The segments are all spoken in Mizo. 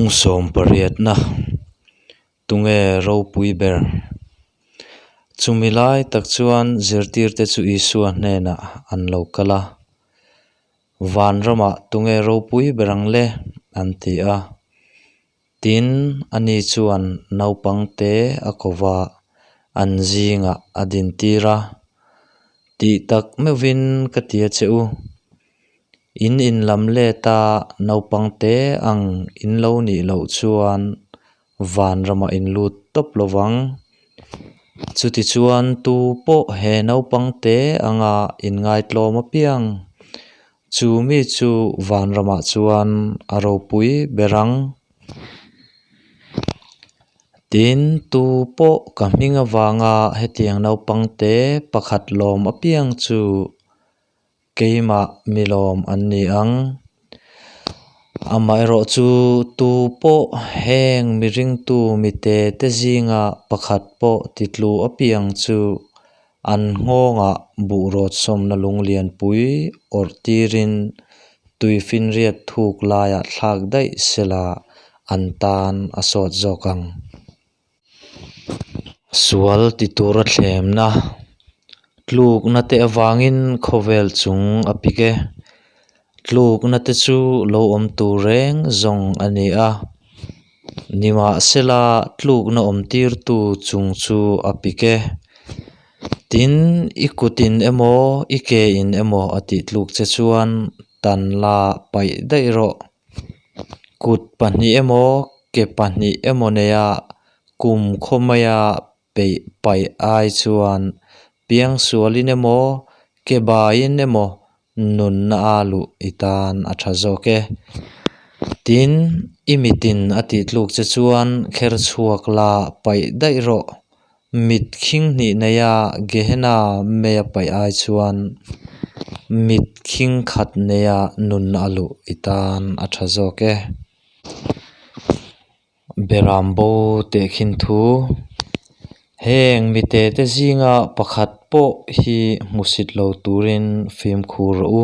Bung sawm pariatna Tunge ropui ber? Chumi lai tak chuan zirtirte chu Isua hnenah an lo kal a, Vanramah tunge ropui ber ang le? an ti a. Tin, ani chuan naupangte a ko va, an zingah a dintir a, Tih tak meuhvin ka ti a che u. In inlam let a naupangte ang in lo nih loh chuan vanramah in lut tawp lo vang. Chutichuan tu pawh he naupangte anga inngaitlawm apiang Chu mi chu vanramah chuan a ropui ber ang. Tin, tu pawh ka hming avanga hetiang naupangte pakhat lawm apiang chu keimah mi lawm an ni ang. Amaherawh chu tu pawh heng mi ringtu mite te zinga pakhat pawh titlu apiang chu An nghawngah buhrawt sawmna lung lianpui awrh tirin tuifinriat thuk laiah thlak daih sela an tan a sawt zawk ang. Sual ti tura thlemna tlukna te avangin khawvel chung a pik e. Tlukna te chu lo awm tur reng zawng a ni a. Nimahsela tlukna awm tirtu chung chu a pik e. Tin, i kutin emaw i kein emaw a tih tluk che chuan tan la paih daih rawh. Kut pahnih emaw ke pahnih emaw neia kum khaw maia peih paih ai chuan piangsualin emaw ke baiin emaw nunna a luh i tan a tha zawk e. Tin, i mitin a tih tluk che chuan kher chhuak la paih daih rawh. Mit khing hnih neia Gehenna meia paih ai chuan mit khing khat neia nunna a luh i tan a tha zawk e. Beram bo tehkhin thu heng mite te zinga pakhat pawh hi hmusit lo turin fimkhur rawh u.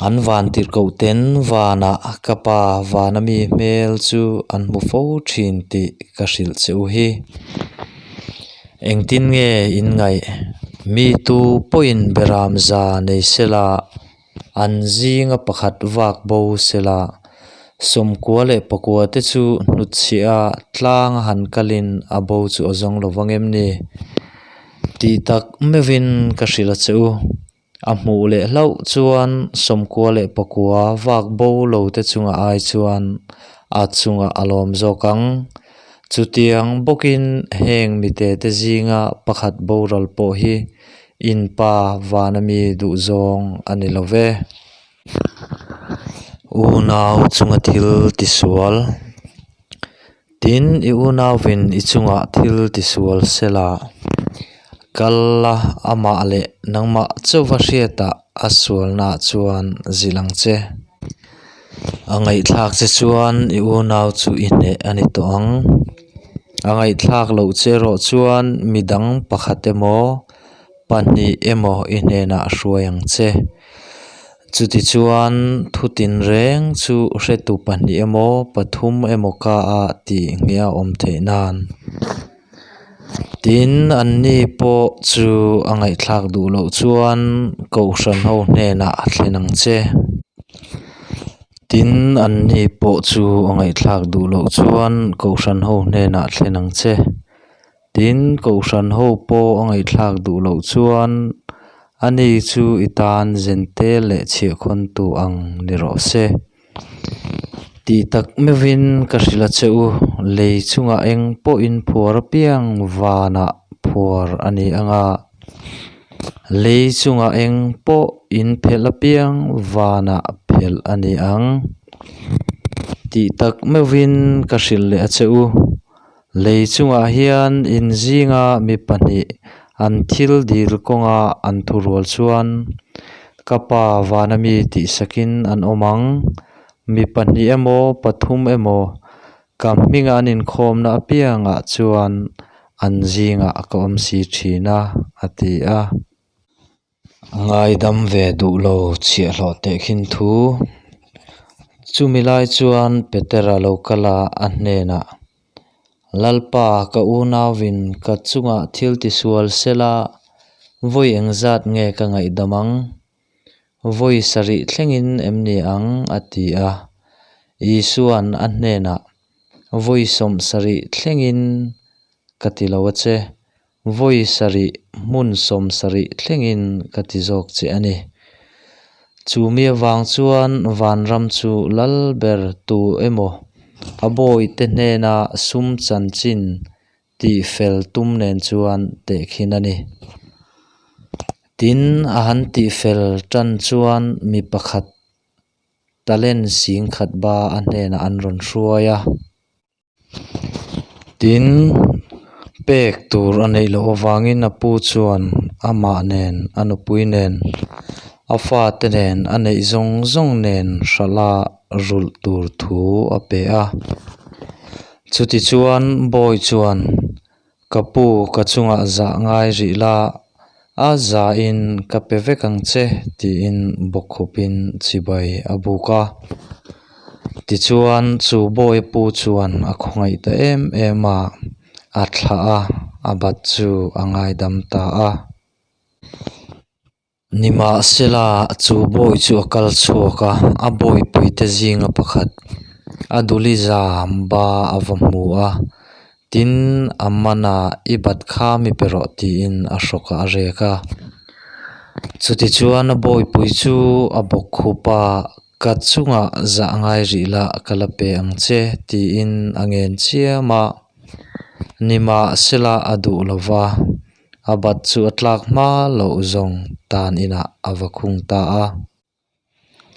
An van tirhkoh ten vanah ka pa vana mi hmel chu an hmu fo thin tih ka hrilh che u hi. Engtin nge in ngaih? Mi tu pawhin beram za nei sela An zinga pakhat vak bo sela, sawmkua leh pakua te chu hnutchhiah a tlang a han kalin a bo chu a zawng lo vang em ni? Tih tak meuhin ka hrilh a che u. A hmuh leh hlauh chuan sawmkua leh pakua vak bo lo te chungah ai chuan a chungah a lawm zawk ang. Chutiang bawkin heng mite te zinga pakhat boral pawh hi In pa vana mi duhzawng a ni lo ve. Unau chunga thil tisual. Tin, i unauvin i chungah thil tisual sela, kal la amah leh nangmah chauhva hriatah a sualnaah chuan zilh ang che. A ngaihthlak che chuan i unau chu i hneh a ni tawh ang. A ngaihthlak loh che erawh chuan mi dang pakhat emaw, pahnih emaw i hnenah hruai ang che. Chutichuan thu tinreng chu hretu pahnih emaw, pathum emaw ka a tih ngheh a awm theih nan. Tin, anni pawh chu a ngaihthlak duh loh chuan Kohhran ho hnenah a thlen ang che. Tin, anni pawh chu a ngaihthlak duh loh chuan Kohhran ho hnenah thlen ang che. Tin, Kohhran ho pawh a ngaihthlak duh loh chuan ani chu i tan zente leh chhiahkhawntu ang ni rawh se. Tih tak meuhin ka hrilh a che u, lei chungah eng pawhin phuar apiang vanah phuar a ni ang a, lei chungah eng pawh in phelh apiang vanah phelh a ni ang. Tih tak meuhin ka hrilh leh a che u, lei chungah hian in zinga mi pahnih an thil dil kawnga an thurual chuan Ka pa vana mi tihsakin an awm ang. Mi pahnih emaw pathum emaw ka hminga an inkhawmna apiangah chuan an zingah ka awm si thin a, a ti a. Ngaidam ve duh lo chhiahhlawh tehkhin thu. Chumi lai chuan Petera lo kal a, a hnenah, Lalpa, ka unauvin ka chungah thil tisual sela, vawi engzat nge ka ngaihdam ang? Vawi sarih thlengin em ni ang? a ti a. Isua'n a hnenah, Vawi 70 thlengin ka ti lo a che, Vawi sarih hmun 70 thlengin ka ti zawk che a ni. Chu mi avang chuan vanram chu lal ber tu emaw a bawihte hnena sum chanchin tihfel tum nen chuan tehkhin a ni. Tin, a han tihfel tan chuan mi pakhat talent 10,000 ba a hnenah an rawn hruai a. Tin, pek tur a neih loh avangin a pu chuan amah nen, a nupui nen, a fate nen, a neih zawng zawng nen hralh a rulh tur thu a pe a. Chutichuan bawi chuan, Ka pu, ka chungah zah ngai rih la, a zahin ka pe vek ang che, tiin bawkkhupin chibai a buk a. Tichuan, chu bawi pu chuan a khawngaih ta em em a, a thlah a, a bat chu a ngaidam ta a. Nimahsela, chu bawi chu a kal chhuak a, a bawipuite zinga pakhat, a duli zam ba a va hmu a, tin, a man a, I bat kha mi pe rawh tiin a hrawkah a rek a. Chutichuan a bawipui chu a bawkkhup a, Ka chungah zah ngai rih la, ka la pe ang che tiin a ngen chiam a. Nimahsela a duh lo va. A bat chu a tlak hma loh zawng tan inah a va khung ta a.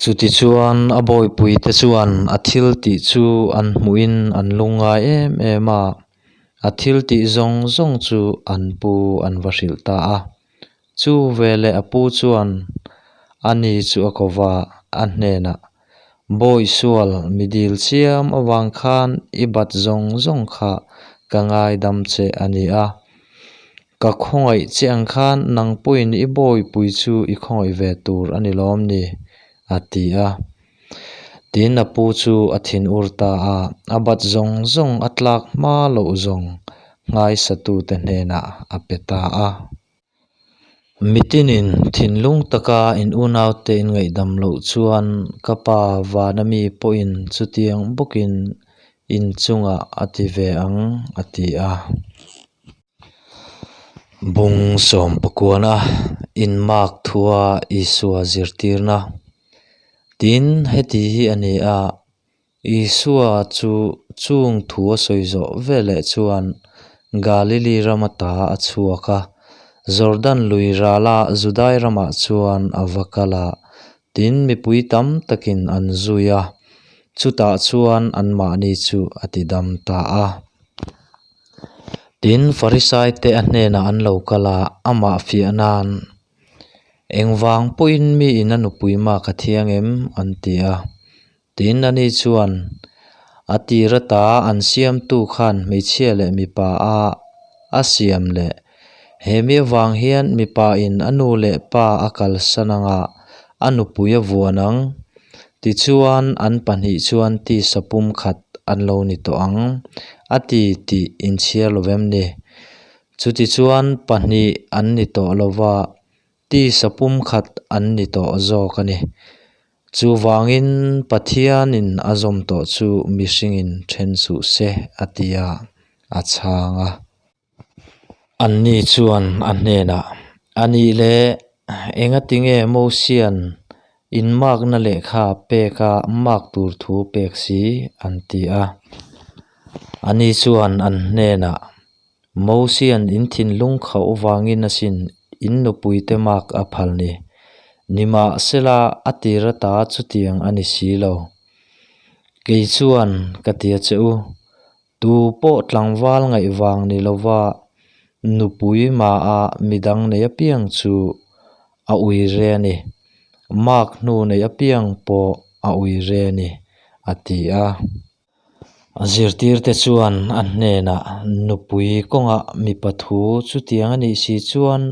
Chutichuan a bawipuite chuan a thil tih chu an hmuhin an lungngai em em a, a thil tih zawng zawng chu an pu an va hrilh ta a. Chu veleh a pu chuan a ni chu a ko va, a hnenah, Bawi sual mi dil chiam avang khan i bat zawng zawng kha ka ngaidam che a ni a. Ka khawngaih che ang khan nang pawhin i bawipui chu i khawngaih ve tur a ni lawm ni? a ti a. Tin a pu chu a thin ur ta a, a bat zawng zawng a tlak hma loh zawng nghaisatute hnenah a pe ta a. Mitinin thinlung taka in unaute in ngaihdam loh chuan ka Pa vana mi pawhin chutiang bawkin in chungah a ti ve ang, a ti a. Bung sawmpakuana inmak thua Isua zirtirna. Tin, heti hi a ni a, Isua chu chung thu a sawi zawh veleh chuan Galili ram ata a chhuak a, Jordan lui rala Judai ramah chuan a va kal a, tin mipui tam takin an zui a, chutah chuan anmahni chu a tidam ta a. Tin, Farisaite a hnenah an lo kal a, amah fiah nan, Engvang pawhin miin a nupui mak a thiang em? an ti a. Tin, ani chuan, A tir ata an siamtu khan hmeichhia leh mipa a a siam leh. He mi avang hian mipain a nu leh pa a kalsan anga a nupui a vuan ang. Tichuan, an pahnih chuan tisa pumkhat an lo ni tawh ang, a ti tih inchhiar lo vem ni? Chutichuan pahnih an ni tawh lo va, tisa pumkhat an ni tawh zawk a ni. Chuvangin Pathianin a zawm tawh chu mihringin then suh se, a ti a, a chhang a. Anni chuan a hnenah, A nih leh, engatinge Mosia'n inmakna lehkha peka mak tur thu pek si? an ti a. Ani chuan an hnenah, Mosia'n in thinlung khauh vangin asin in nupuite mak a phal ni. Nimahsela, a tir ata chutiang a ni si lo. Kei chuan ka ti a che u, Tu pawh tlangval ngaih vang ni lova nupui maha midang nei apiang chu a ui re a ni. Mark hnu nei apiang pawh a ui re a ni, a ti a. A zirtirte chuan a hnenah nupui kawngah mipa thu chutiang a nih si chuan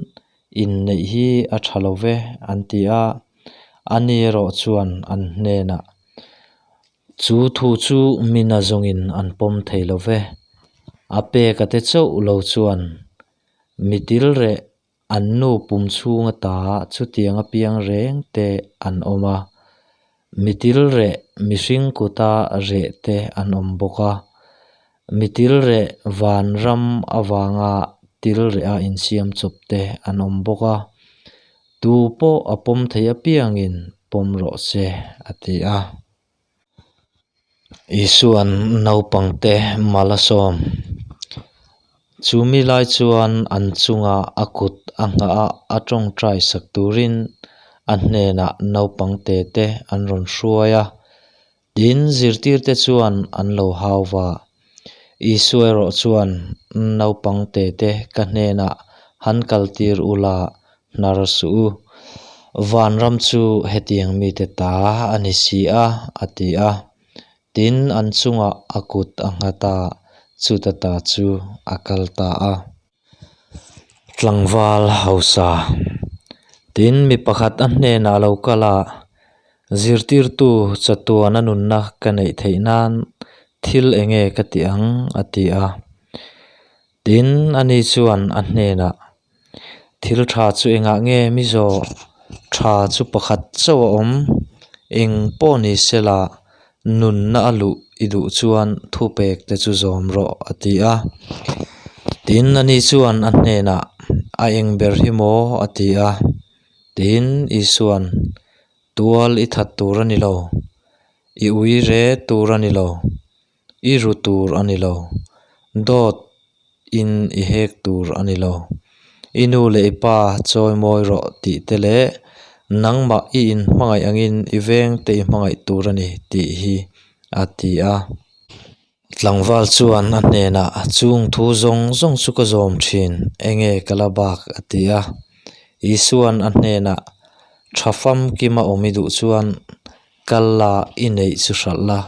inneih hi a tha lo ve, an ti a. Ani erawh chuan an hnenah. Chu thu chu mi nazawngin an pawm thei lo ve. A peka te chauh lo chuan mi tilreh an nu pum chhung ata chutiang apiang reng te an awm a, mi tilreh mihring kuta reh te an awm bawk a, mi tilreh vanram avanga tilreha insiam chawp te an awm bawk a, tu pawh a pawm thei apiangin pawm rawh se, a ti a. Isua'n naupangte mal a sawm. Chu mi lai chuan an chunga a kut a nghah a, a tawngtai sak turin a hnenah naupangte te an rawn hruai a. Tin, zirtirte chuan an lo hau va. Isua erawh chuan, Naupangte te ka hnenah han kaltir ula hnar suh u. Vanram chu hetiang mite ta a ni si a, a ti a. Tin, an chungah a kut a nghat a, chuta ta chu a kal ta a. Tlangval hausa. Tin, mi pakhat a hnenah a lo kal a, Zirtirtu chatuana nunna ka neih theih nan thil eng nge ka ti ang? a ti a. Tin, ani chuan a hnenah, Thil tha chu engah nge mi zawh? Tha chu pakhat chauh a awm. Eng pawh ni sela, nunna a luh i duh chuan thupek te chu zawm rawh, a ti a. Tin, ani chuan a hnenah, A eng ber hi maw? a ti a. Tin, Isua'n, Tual i that tur a ni lo, i ui re tur a ni lo. I ru tur a ni lo. Dawt in i hek tur a ni lo. I nu leh i pa chawi mawi rawh tih te leh nangmah i inhmangaih angin i veng te i hmangaih tur a ni tih hi a ti a. Tlangval chuan a hnenah, Chung thu zawng zawng chu ka zawm thin, enge ka la bak? a ti a. Isua'n a hnenah, Tha famkima awm i duh chuan Kal la i neih chu hralh la,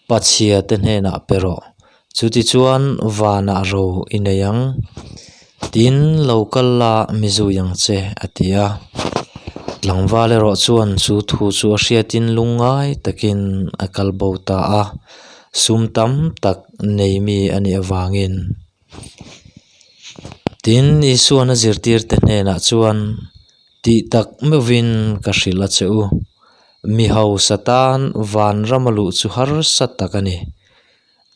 Pachhia te hnenah pe rawh. Chutichuan vanah ro i nei ang. Tin, lo kal la mi zui ang che, a ti a. Tlangval erawh chuan chu thu chu a hriatin lungngai takin a kal bo ta a, sum tam tak nei mi a nih avangin. Tin, Isua'n a zirtirte hnenah chuan, Tih tak meuhvin ka hrilh a che u. Mi hausa tan vanram a luh chu harsa tak a ni.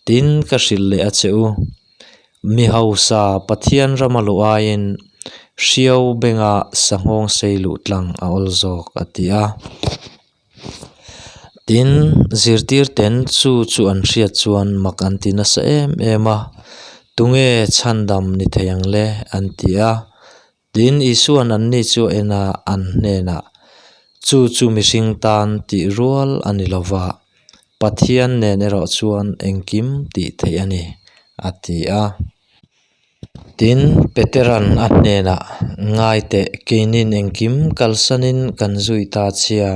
Tin, ka hrilh leh a che u. Mi hausa Pathian ram a luh aiin hriau benga sanghawng sei luh tlang a awl zawk, a ti a. Tin, zirtirten chu chu an hriat chuan mak an ti nasa em em a, Tunge chhandam ni thei ang le? an ti a. Tin, Isua'n anni chu a en a, an hnenah, Chu chu mihring tan tih rual a ni lo va, Pathian nen erawh chuan engkim tih theih a ni, a ti a. Tin, Petera'n a hnenah, Ngai teh, keinin engkim kalsanin kan zui ta chia,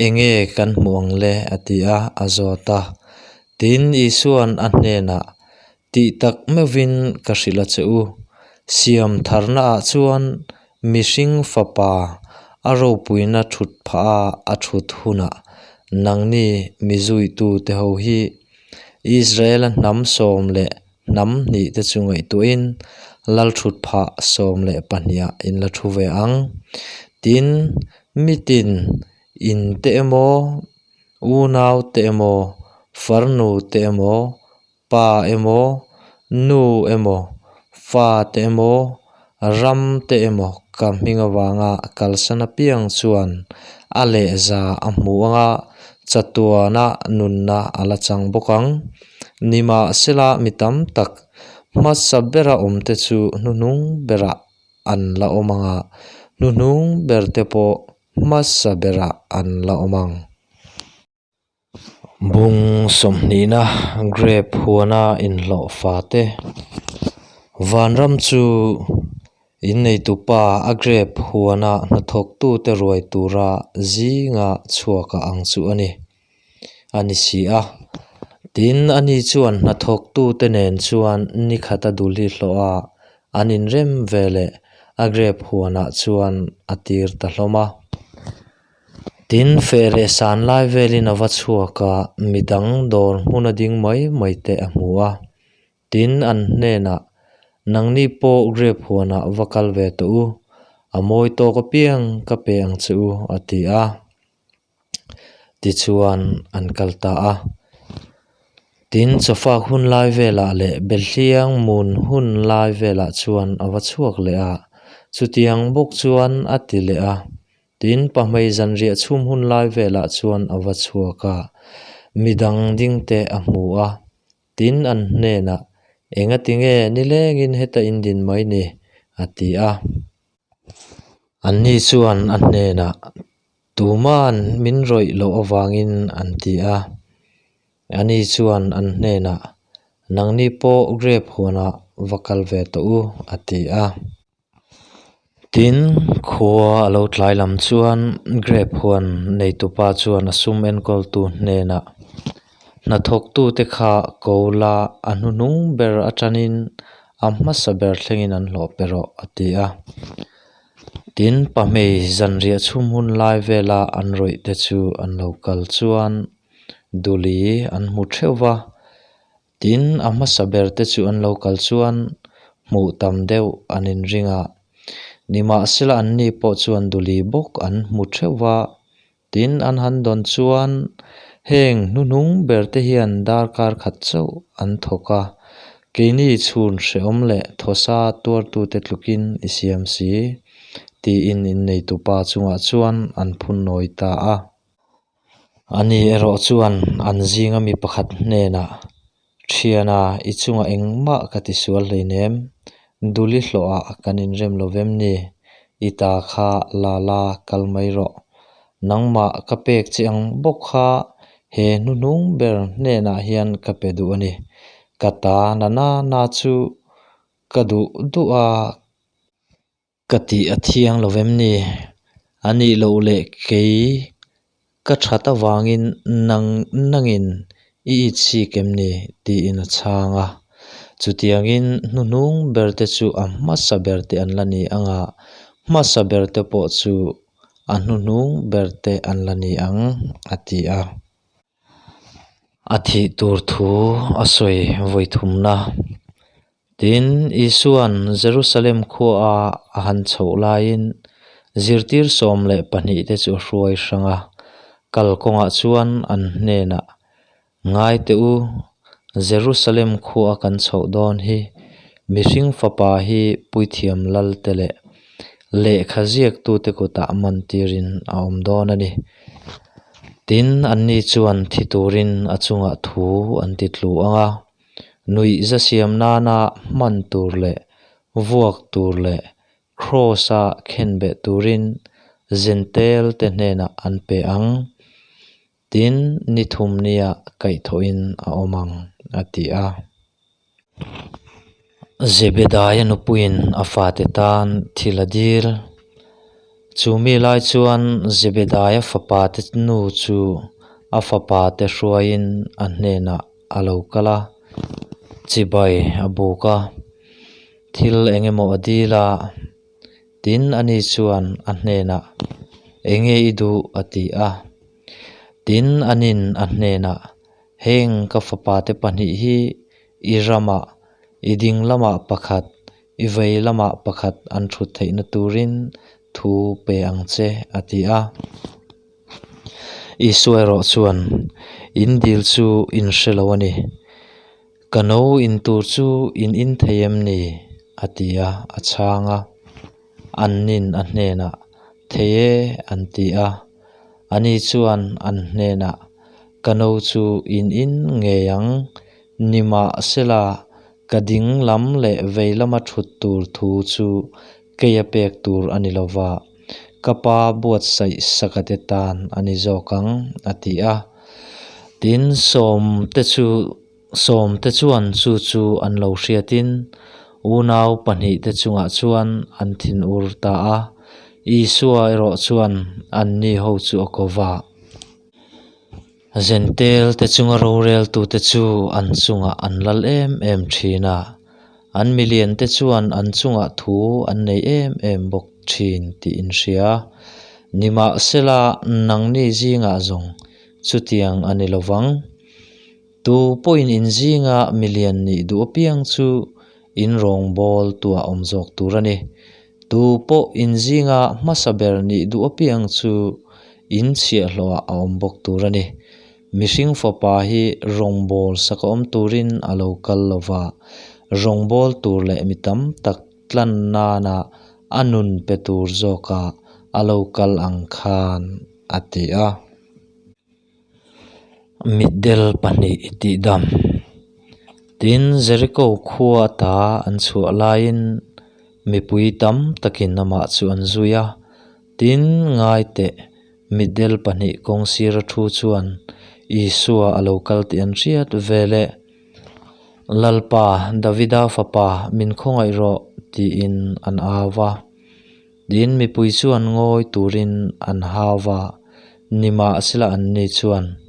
enge kan hmuh ang le? a ti a, a zawt a. Tin, Isua'n a hnenah, Tih tak meuhvin ka hrilh a che u, siam tharnaah chuan mihring fapa a ropuina thut phah a a thut hunah nangni mi zuitute ho hi Israela hnam sawm leh Hnam hnih te chu ngaihtuahin Lalthutphah 12 ah in la thu ve ang. Tin, mitin in te emaw, unau te emaw, farnu te emaw, pa emaw, nu emaw, fa te emaw, ram te emaw ka hming avanga kalsan apiang chuan a lehza a hmu ang a, chatuana nunna a la chang bawk ang. Nimahsela mi tam tak hmasa bera awmte chu hnuhnung berah an la awm ang a, hnuhnung berte pawh hmasa berah an la awm ang. Bung sawmhnihna grape huana inhlawh fate Vanram chu inneitupa a grape huana hnathawktute ruai tura zinga chhuak a ang chu a ni. a ni si a. Tin, ani chuan hnathawktute nen chuan ni khat a dul hi hlawh a, an inrem ve leh a grape huanah chuan a tir ta hlawm a. Tin, feh leh san lai velin a va chhuak a, midang dawr hmuna ding mai mai te a hmu a. Tin, an hnenah, Nangni pawh grape huanah va kal ve tawh u, a mawi tawk apiang ka pe ang che u, a ti a. Tichuan, an kal ta a. Tin, chawfak hun lai velah leh Belhliang mun hun lai velah chuan a va chhuak leh a, chutiang bawk chuan a ti leh a. Tin, pahmei zanriah chhum hun lai velah chuan a va chhuak a, midang dingte a hmu a. Tin, an hnenah, Engatinge nilengin heta in din mai ni? a ti a. Anni chuan a hnenah, Tuma'n min rawih loh avangin an ti a. Ani chuan an hnenah, Nangni pawh grape huanah va kal ve tawh u, a ti a. Tin, khua a lo tlai lam chuan grape huan neitupa chuan a sum enkawltu hnenah, Hnathawktute kha ko la, a hnuhnung ber atangin a hmasa ber thlengin an hlawh pe rawh, a ti a. Tin, pahmei zanriah chhum hun lai vela an rawih te chu an lo kal chuan duli an hmu theuh va. Tin, a hmasa ber te chu an lo kal chuan hmuh tam deuh an inring a. Nimahsela anni pawh chuan duli bawk an hmu theuh va. Tin, an han dawn chuan heng hnuhnung ber te hian darkar khat chauh an thawk a, keini chhun hrehawm leh thawsa tuartute tlukin i siam si, tiin inneitupa chungah chuan an phun nawi ta a. Ani erawh chuan an zinga mi pakhat hnenah, Thiana, i chungah engmah ka ti sual hleinem, duli hlawhah kan inrem lo vem ni? I ta kha la la kal mai rawh. Nangmah ka pek che ang bawk kha he hnuhnung ber hnenah hian ka pe duh a ni. Ka ta na na na chu ka duh duh a. Ka tih a thiang lo vem ni? A nih loh leh kei ka that avangin nang nangin i itchik em ni? tiin a chhang a. Chutiangin hnuhnung berte chu a hmasa berte an la ni ang a, hmasa berte pawh chu a hnuhnung berte an la ni ang, a ti a. A thih tur thu a sawi vawi thumna. Tin, Isua'n Jerusalem khuaa a han chhoh laiin zirtir 12 te chu a hruai hrang a. Kalkawngah chuan an hnenah, Ngai teh u, Jerusalem khua kan chhoh dawn hi, mihring fapa hi puithiam lalte leh lehkha ziaktute kutah mantirin a awm dawn a ni. Tin, anni chuan thi turin a chungah thu an ti tlu ang a. Nuihza siam nana hman tur leh vuak tur leh Kraws-a khenbeh turin Jentail te hnenah an pe ang. Tin, ni thum nia kaihthawhin a awm ang, a ti a. Zebedaia nupuiin a fate tan thil a dil. Chu mi lai chuan Zebedaia fapate nu chu a fapate hruaiin a hnenah a lo kal a, chibai a buk a, thil eng emaw a dil a, tin ani chuan a hnenah, Enge i duh? a ti a. Tin anin a hnenah, Heng ka fapate pahnih hi i ramah, i ding lamah pakhat, i vei lamah pakhat an thut theihna turin thu pe ang che, a ti a. Isua erawh chuan, In dil chu in hre lo a ni. Ka no in tur chu in in thei em ni? a ti a, a chhang a. Annin a hnenah, Thei e, an ti a. Ani chuan an hnenah, Ka no chu in in ngei ang, nimahsela ka ding lam leh vei lama thut tur thu chu kei a pek tur a ni lo va, ka pa buatsaih sakate tan a ni zawk ang, a ti a. Tin, sawmte chu sawmte chuan chu chu an lo hriatin unau pahnihte chungah chuan an thinur ta a, Isua erawh chuan anni ho chu a ko va. Zentel te chunga roreltute chu an chungah an lal em em thin a, an milian te chuan an chungah thu an nei em em bawk thin tih in hria. Nimahsela, nangni zingah zawng chutiang a ni lo vang. Tu pawhin in zinga milian nih duh apiang chu in rawngbâwl tuah awm zawk tur a ni. Tu pawh in zinga hmasa ber nih duh apiang chu in chhiahhlawhah a awm bawk tur a ni. Mihring fapa hi rawngbâwl saka awm turin a lo kal lo va, rawngbâwl tur leh mi tam tak tlan nana a nun pe tur zawka a lo kal ang khan, a ti a. Mitdel pahnih tihdam. Tin, Jeriko khua ata an chhuah laiin mipui tam takin amah chu an zui a. Tin, ngai teh, mitdel pahnih kawng sira thu chuan Isua a lo kal tih an hriat veleh, Lalpa, Davida fapa, min khawngaih rawh, tiin an au va. Tin, mipui chuan ngawi turin an hau va, nimahsela anni chuan,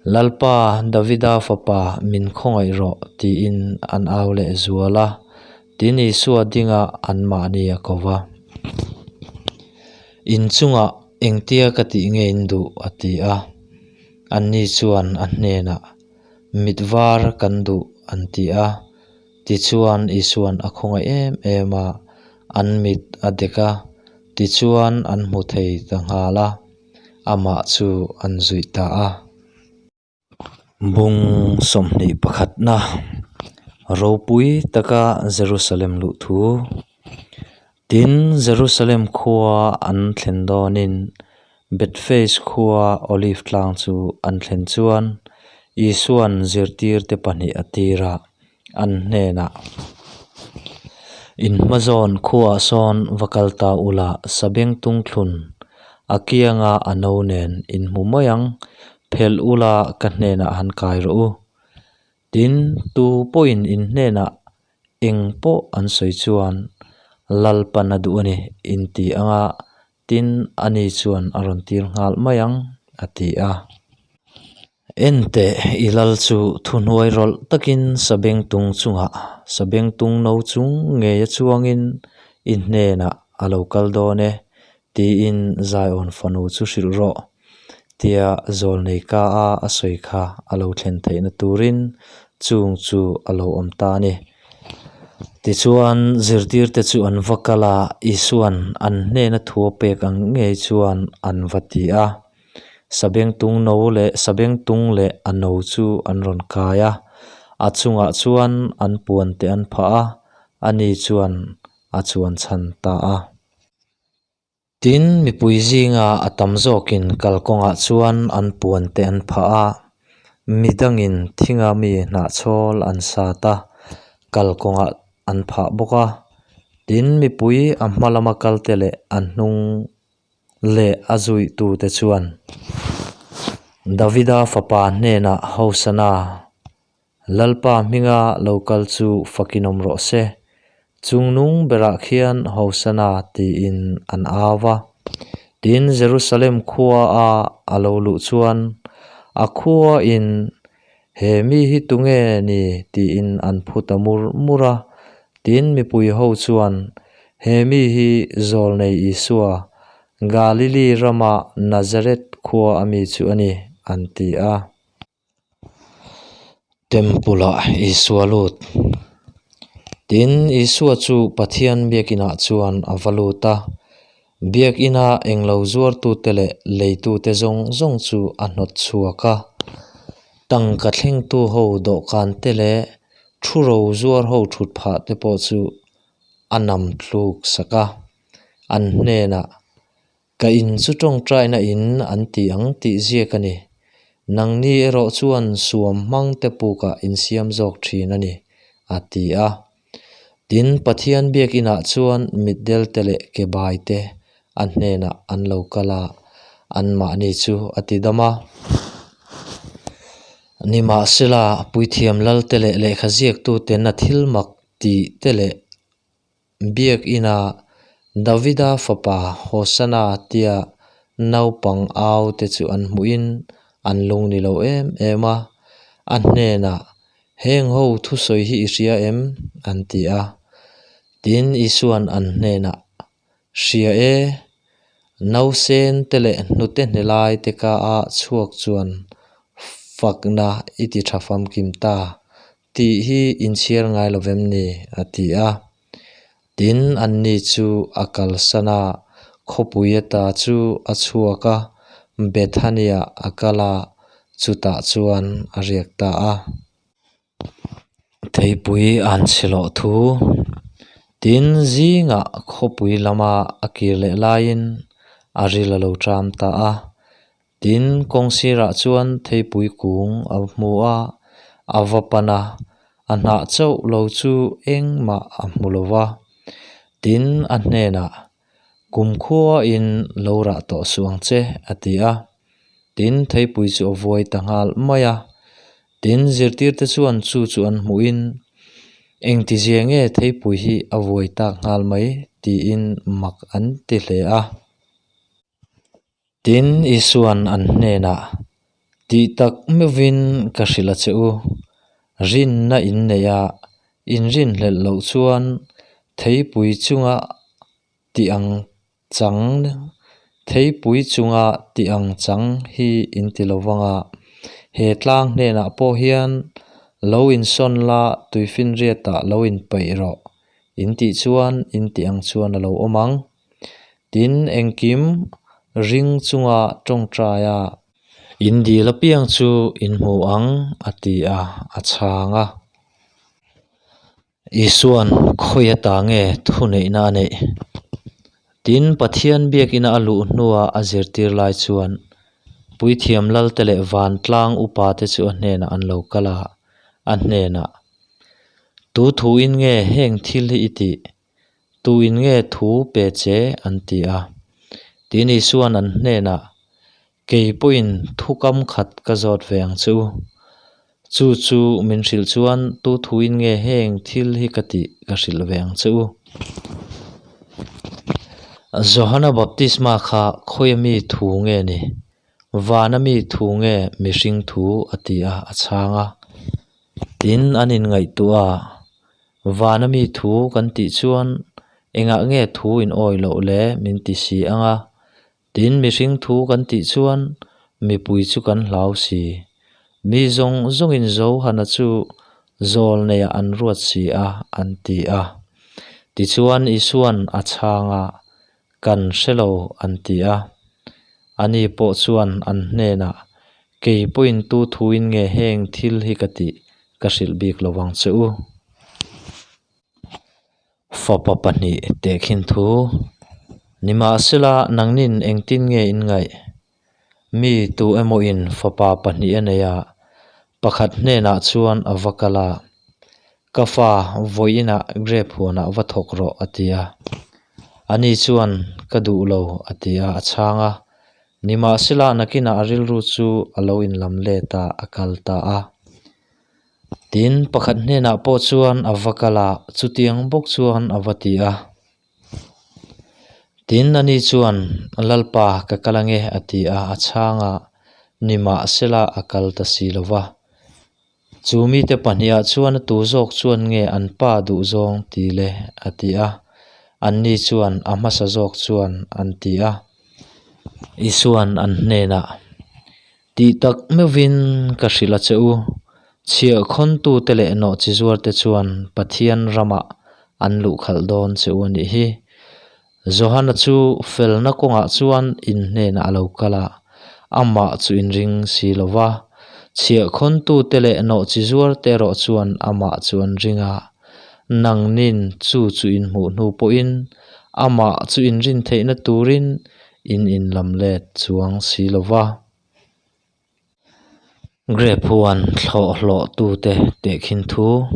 Lalpa, Davida fapa, min khawngaih rawh, tiin an au leh zual a. Tin, Isua dingah anmahni a ko va. In chungah engtia ka tih nge in duh? a ti a. Anni chuan a hnenah, Mit var kan duh, an ti a. Tichuan, Isua'n a khawngaih em em a, an mit a dek a, tichuan an hmu thei ta nghal a, amah chu an zuih ta a. Bung 21 pakhatna ropui taka Jerusalem luh thu. Tin, Jerusalem khua an thlen dawnin Bethphage khua Olive tlang chu an thlen chuan Isua'n zirtirte pahnih a tir a, an hnenah, In hmazawn khuaah sawn va kal ta ula, sabengtung thlun a kianga a no nen in hmu mai ang, phelh ula ka hnenah han kai rawh u. Tin, tu pawhin in hnenah eng pawh an sawi chuan Lalpan a duh a ni in ti anga tin ani chuan a rawn tir nghal mai ang, a ti a. Enteh, i lal chu thuhnuai rawlh takin sabengtung chungah sabengtung no chung ngeia chuangin i hnenah a lo kal dawn e, tiin Zion fanu chu hrilh rawh. Tia zawlnei ka a a sawi kha a lo thlen theihna turin chung chu a lo awm ta a ni. Tichuan zirtirte chu an va kal a, Isua'n an hnena thu a pek ang ngei chuan an va ti a. Sabengtung no leh sabengtung leh a no chu an rawn kai a, a chungah chuan an puante an phah a, ani chuan a chuan chhan ta a. Tin, mipui zinga a tam zawkin kalkawngah chuan an puante an phah a, midangin thinga mi hnahchhawl an sat a, kalkawngah an phah bawk a. Tin, mipui a hma lama kalte leh a hnung leh a zuihtute chuan Davida fapa hnenah Hosana! Lalpa hminga lo kal chu fakin awm rawh se, chungnung berah khian Hosana tiin an au va. Tin, Jerusalem khua a a lo luh chuan a khua in He mi hi tunge ni tiin an phu ta mur mur a. Tin, mipui ho chuan He mi hi Zawlnei Isua, Galili rama Nazareth khua a mi chu a ni, an ti a. Temple ah Isua lut. Tin, Isua chu Pathian biakinah chuan a va lut a, biakina englo zuartute leh leitute zawng zawng chu a hnawt chhuak a. Tangka thlengtu ho dawhkan te leh thu ro zuar ho thut phah te pawh chu a nam thluk sak a, an hnenah Ka in chu tawngtaina in an ti ang tih ziak a ni. Nangni erawh chuan suam hmang te pukah in siam zawk thin a ni, a ti a. Tin, Pathian biakinah chuan mitdel te leh kebai te a hnenah an lo kal a, anmahni chu a ti dam a. Nimahsela, puithiam lalte leh lehkha ziaktuten a thil mak tih te leh Biakina Davida fapa Hosana tia naupang au te chu an hmuhin an lung ni lo em em a, a hnenah, Heng ho thusawi hi i hria em? an ti a. Tin, Isua'n an hnenah, Hria e. Nausen te leh hnute hne lai te ka a chhuak chuan fakna i ti tha famkim ta tih hi inchhiar ngai lo vem ni? a ti a. Tin, anni chu a kalsan a, khawpui ata chu a chhuak a, Bethania a kal a, chutah chuan a riak ta a. Theipui an chhe loh thu. Tin, zingah khawpui lama a kir leh laiin a ril a lo ṭam ta a. Tin, kawng sirah chuan theipui kung a hmu a, a va pan a, a hnah chauh lo chu engmah a hmu lo va. Tin, a hnenah, Kumkhuain lo rah tawh suh ang che, a ti a. Tin, theipui chu a vuai ta nghal mai a. Tin, zirtirte chuan chu chu an hmuhin, Engtizia nge theipui hi a vuai tak nghal mai? tiin mak an ti hle a. Tin, Isua'n an hnenah, Tih tak meuhvin ka hrilh a che u, rinna in neih a, in rinhlelh loh chuan theipui chunga tih ang chang theipui chunga tih ang chang hi in ti lo vang a, he tlang hnenah pawh hian lo insawn la tuifinriatah lo inpeih rawh in tih chuan in tih ang chuan a lo awm ang. Tin, engkim ring chunga tawngtaia in dil apiang chu in hmu ang a ti a, a chhang a. Isua'n khawi ata nge thuneihna a neih? Tin, Pathian biakina a luh hnua a zirtir lai chuan Puithiam Lalte leh Vantlang upate chu a hnenah an lo kal a, a hnenah, Tu thuin nge heng thil hi i tih? Tuin nge thu pe che? an ti a. Tin Isua'n an hnenah, Kei pawhin thu kam khat ka zawt ve ang che u. Chu chu min hrilh chuan tu thuin nge heng thil hi ka tih ka hrilh ve ang che u. Johana baptisma kha khawia mi thu nge ni? Vana mi thu nge mihring thu? a ti a, a chhang a. Tin an inngaihtuah a. Vana mi thu kan tih chuan engah nge thu in awi loh le min ti si ang a, tin mihring thu kan tih chuan mipui chu kan hlau si. Mi zawng zawngin Johana chu zawl neiah an ruat si a an ti a. Tichuan Isua'n a chhang a, Kan hre lo an ti a. Ani pawh chuan an hnenah, Kei pawhin tu thuin nge heng thil hi ka tih ka hrilh bik lo vang che u. Fapa pahnih tehkhin thu, Nimahsela nangnin engtin nge in ngaih? Mi tu emawin fapa pahnih a nei a, pakhat hnenah chuan a va kal a, Ka fa, vawiinah grape huanah va thawk rawh, a ti a. Ani chuan, Ka duh lo, a ti a, a chhang a. Nimahsela nakinah a rilru chu a lo inlam let a, a kal ta a. Tin, pakhat hnenah pawh chuan a va kal a, chutiang bawk chuan a va ti a. Tin, ani chuan, Lalpa, ka kal ange, a ti a, a chhang a, nimahsela a kal ta si lo va. Chu mite pahniha chuan a tu zawk chuan nge an pa duh zawng ti le? a ti a. Anni chuan, A hmasa zawk chuan, an ti a. Isua'n an hnenah, Tih tak meuhvin ka hrilh a che u, chhiahkhawntute leh nawhchizuarte chuan Pathian ramah an luhkhalh dawn che u a nih hi. Johana chu felna kawngah chuan in hnenah a lo kal a, amah chu in ring si lo va. Chhiahkhawntute leh nawhchizuarte erawh chuan amah chu an ring a, nangnin chu chu in hmuh hnu pawhin amah chu in rin theihna turin in inlam let chuang si lo va. Grape huan thlawh hlawh tute tehkhin thu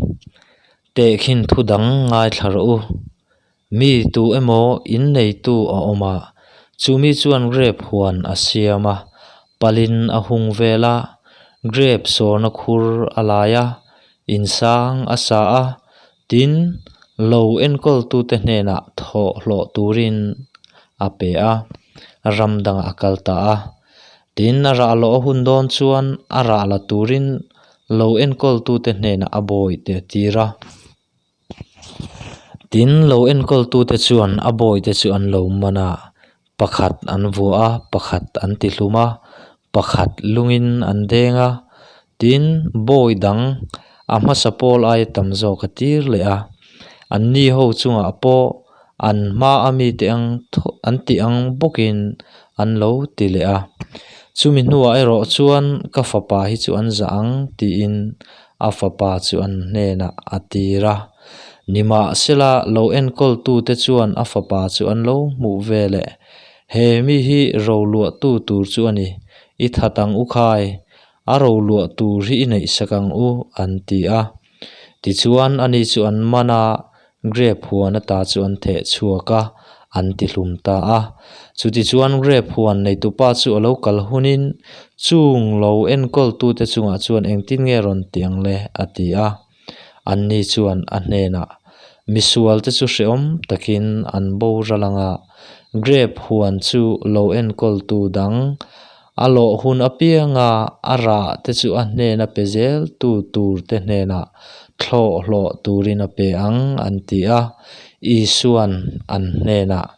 tehkhin thu dang ngaithla rawh u. Mi tu emaw in neitu a awm a, chumi chuan grape huan a siam a, palin a hung vel a, grape sawrna khur a lai a, insang a sa a, tin lo enkawltute hnenah thawh hlawh turin a pe a, ram dangah a kal ta a. Tin, a rah lawh a hun dawn chuan a rah la turin lo enkawltute hnenah a bawihte a tir a. Tin, lo enkawltute chuan a bawihte chu an lo man a, Pakhat an vua a, pakhat an ti hlum a, pakhat lungin an deng a, tin bawi dang a hmasa pawl aia tam zawk a tir leh a. Anni ho chungah pawh an hma a mite ang an tih ang bawkin an lo ti leh a. Chumi hnuah erawh chuan ka fapa hi chu an zah ang tiin a fapa chu an hnenah a tir a. Nimahsela lo enkawltute chuan a fapa chu an lo hmuh ve leh, He mi hi roluahtu tur chu a ni, i that ang u khai, a roluah tur hi i neihsak ang u, an ti a. Tichuan ani chu an man a, grep huan ata chu an theh chhuak a, an ti hlum ta a. Chutichuan grep huan neitupa chu a lo kal hunin, Chung lo enkawltute chungah chuan engtin nge rawn ti ang le? a ti a. Anni chuan a hnenah, Misualte chu hrehawm takin an boral ang a, grep huan chu lo enkawltu dang a lawh hun apianga a rah te chu a hnena pe zel tu tur te hnenah thlawh hlawh turin a pe ang, an ti a. Isua'n an hnenah.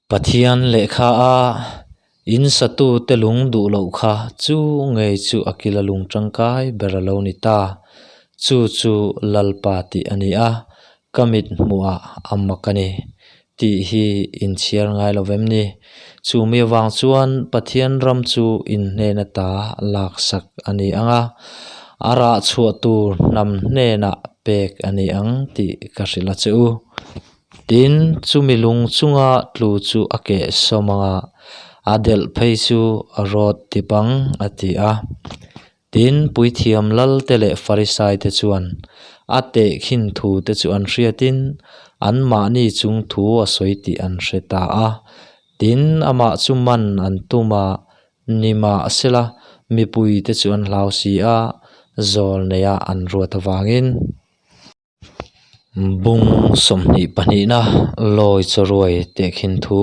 Pathian lehkha a in satute lung duh loh kha chu ngei chu a kila lung tangkai ber a lo ni ta. Chu chu Lalpa tih a ni a, ka mit hmuhah a mak a ni tih hi inchhiar ngai lo vem ni. Chu mi avang chuan Pathian ram chu in hnen ata laksak a ni ang a, a rah chhuah tur hnam hnenah pek a ni ang tih ka hrilh a che u. Tin, chumi lung chunga tlu chu a keh sawm ang a, a delh phei chu a rawt dip ang, a ti a. Tin, puithiam lalte leh Farisaite chuan a tehkhin thute chu an hriatin anmahni chung thu a sawi tih an hre ta a. Tin, amah chu man an tum a, nimahsela mipuite chu an hlau si a, zawl neia an ruat avangin. Bung 22na lawi chawruai tehkhin thu.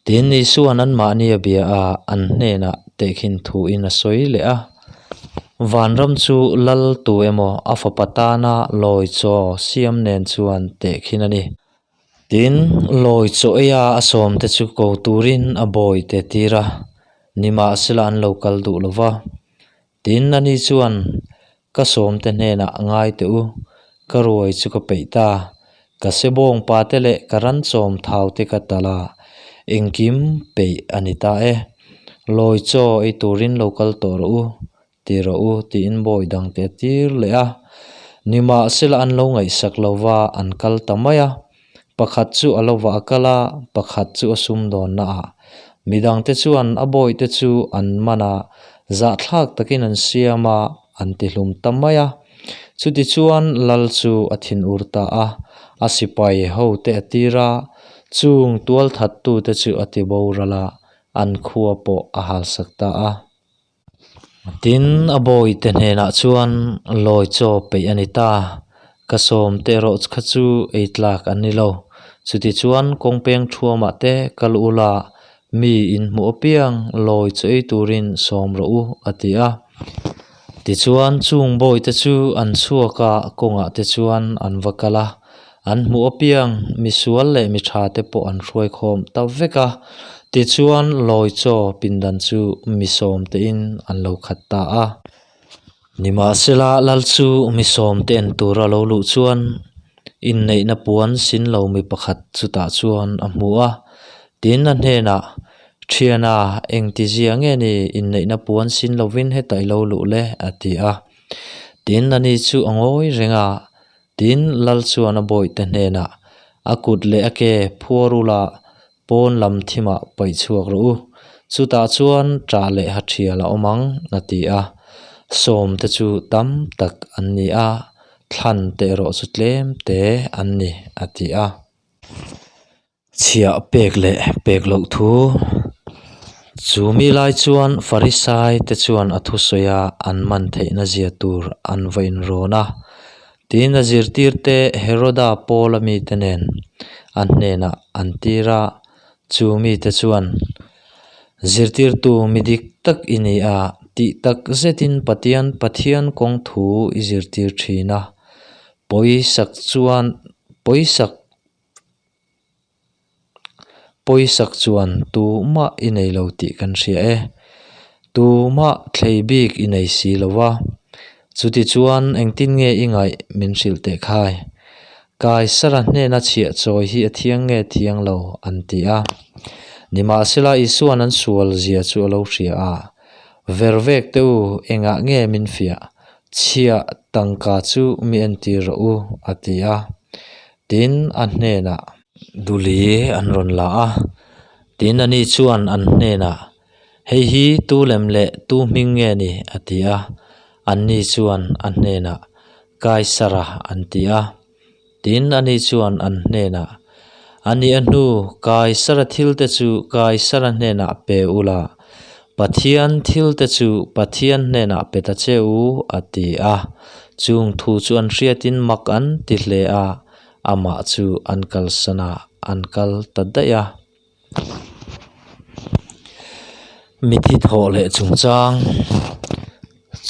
Tin, Isua'n anmahni a bia a, an hnenah tehkhin thuin a sawi leh a. Vanram chu lal tu emaw a fapa tana lawi chaw siam nen chuan tehkhin a ni. Tin, lawi chaw eia a sawmte chu ko turin a bawihte tir a, nimahsela an lo kal duh lo va. Tin, ani chuan, Ka sawmte hnenah ngai teh u, ka ruai chu ka peih ta. Ka sebawng pate leh ka ranchawm thaute ka talh a, engkim peih a ni ta e. Lawi chaw ei turin lo kal tawh rawh u, ti rawh u, tiin bawi dangte a tir leh a. Nimahsela an lo ngaihsak lo va, an kal ta mai a. Pakhat chu a lo vah a kal a, pakhat chu a sumdawnna ah. Midangte chuan a bawihte chu an man a, zahthlak takin an siam a, an ti hlum ta mai a. Chutichuan Lal chu a thinur ta a, a sipai hote a tir a, chung tualthattute chu a ti boral a, an khua pawh a halsak ta a. Tin, a bawihte hnenah chuan lawi chaw peih a ni ta. Ka sawmte erawh kha chu ei tlak an ni lo. Chutichuan kawngpeng thuamah te kal ula mi in hmuh apiang lawi chaw ei turin sawm rawh u, a ti a. Tichuan chung bawihte chu an chhuak a, kawngah te chuan an va kal a. An hmuh apiang misual leh mi tha te pawh an hruai khawm ta vek a, tichuan lawi chaw pindan chu mi sawm tein an lo khat ta a. Nimahsela lal chu mi sawm te en tura lo luh chuan inneihna puan sin lo mi pakhat chutah chuan a hmu a, tin a hnenah, Thiana, engtizia nge ni inneihna puan sin lovin hetah i lo luh le? a ti a. Tin ani chu a ngawi reng a, Tin, Lal chuan a bawihte hnenah, A kut leh a ke phuar ula pawn lam thimah paih chhuak rawh u. Chutah chuan ṭah leh ha ṭhial a awm ang, a ti a. Sawmte chu tam tak an ni a, thlante erawh chu tlem te an ni, a ti a. Chhiah pek leh pek loh thu. Chu mi lai chuan Farisai te chuan a thusawi a an man theihna zia tur an va inrawn a. Tin a zirtir te Heroda Paula mite nen a hnenah an tir a, chu mite chuan, Zirtirtu mi dik tak i ni a, tih tak zetin Patian Pathian kawng thu i zirtir thin a, pawisak chuan pawisak. Pawisak chuan tumah i nei lo tih kan hria e. Tumah thlei bik i nei si lo va. Chutichuan engtin nge i ngaih min hrilh teh khai? Kaisara hnena chhiah chawi hi a thiang nge thiang lo? an ti a. Nimahsela Isua'n an sual zia chu a lo hria a, Ver vek teh u, engah nge min fiah? Chhiah tangka chu mi entir rawh u, a ti a. Tin, a hnenah. Duli an rawn la a. Tin, ani chuan an hnenah, Hei hi tu lem leh tu hming nge ni? a ti a. Anni chuan a hnenah, Kaisara, an ti a. Tin, ani chuan an hnenah, A nih a hnu, Kaisara thilte chu Kaisara hnenah pe ula, Pathian thilte chu Pathian hnenah pe ta che u, a ti a. Chung thu chu an hriatin mak an ti hle a, amah chu an kalsan a, an kal ta daih a. Mithi thawh leh chungchang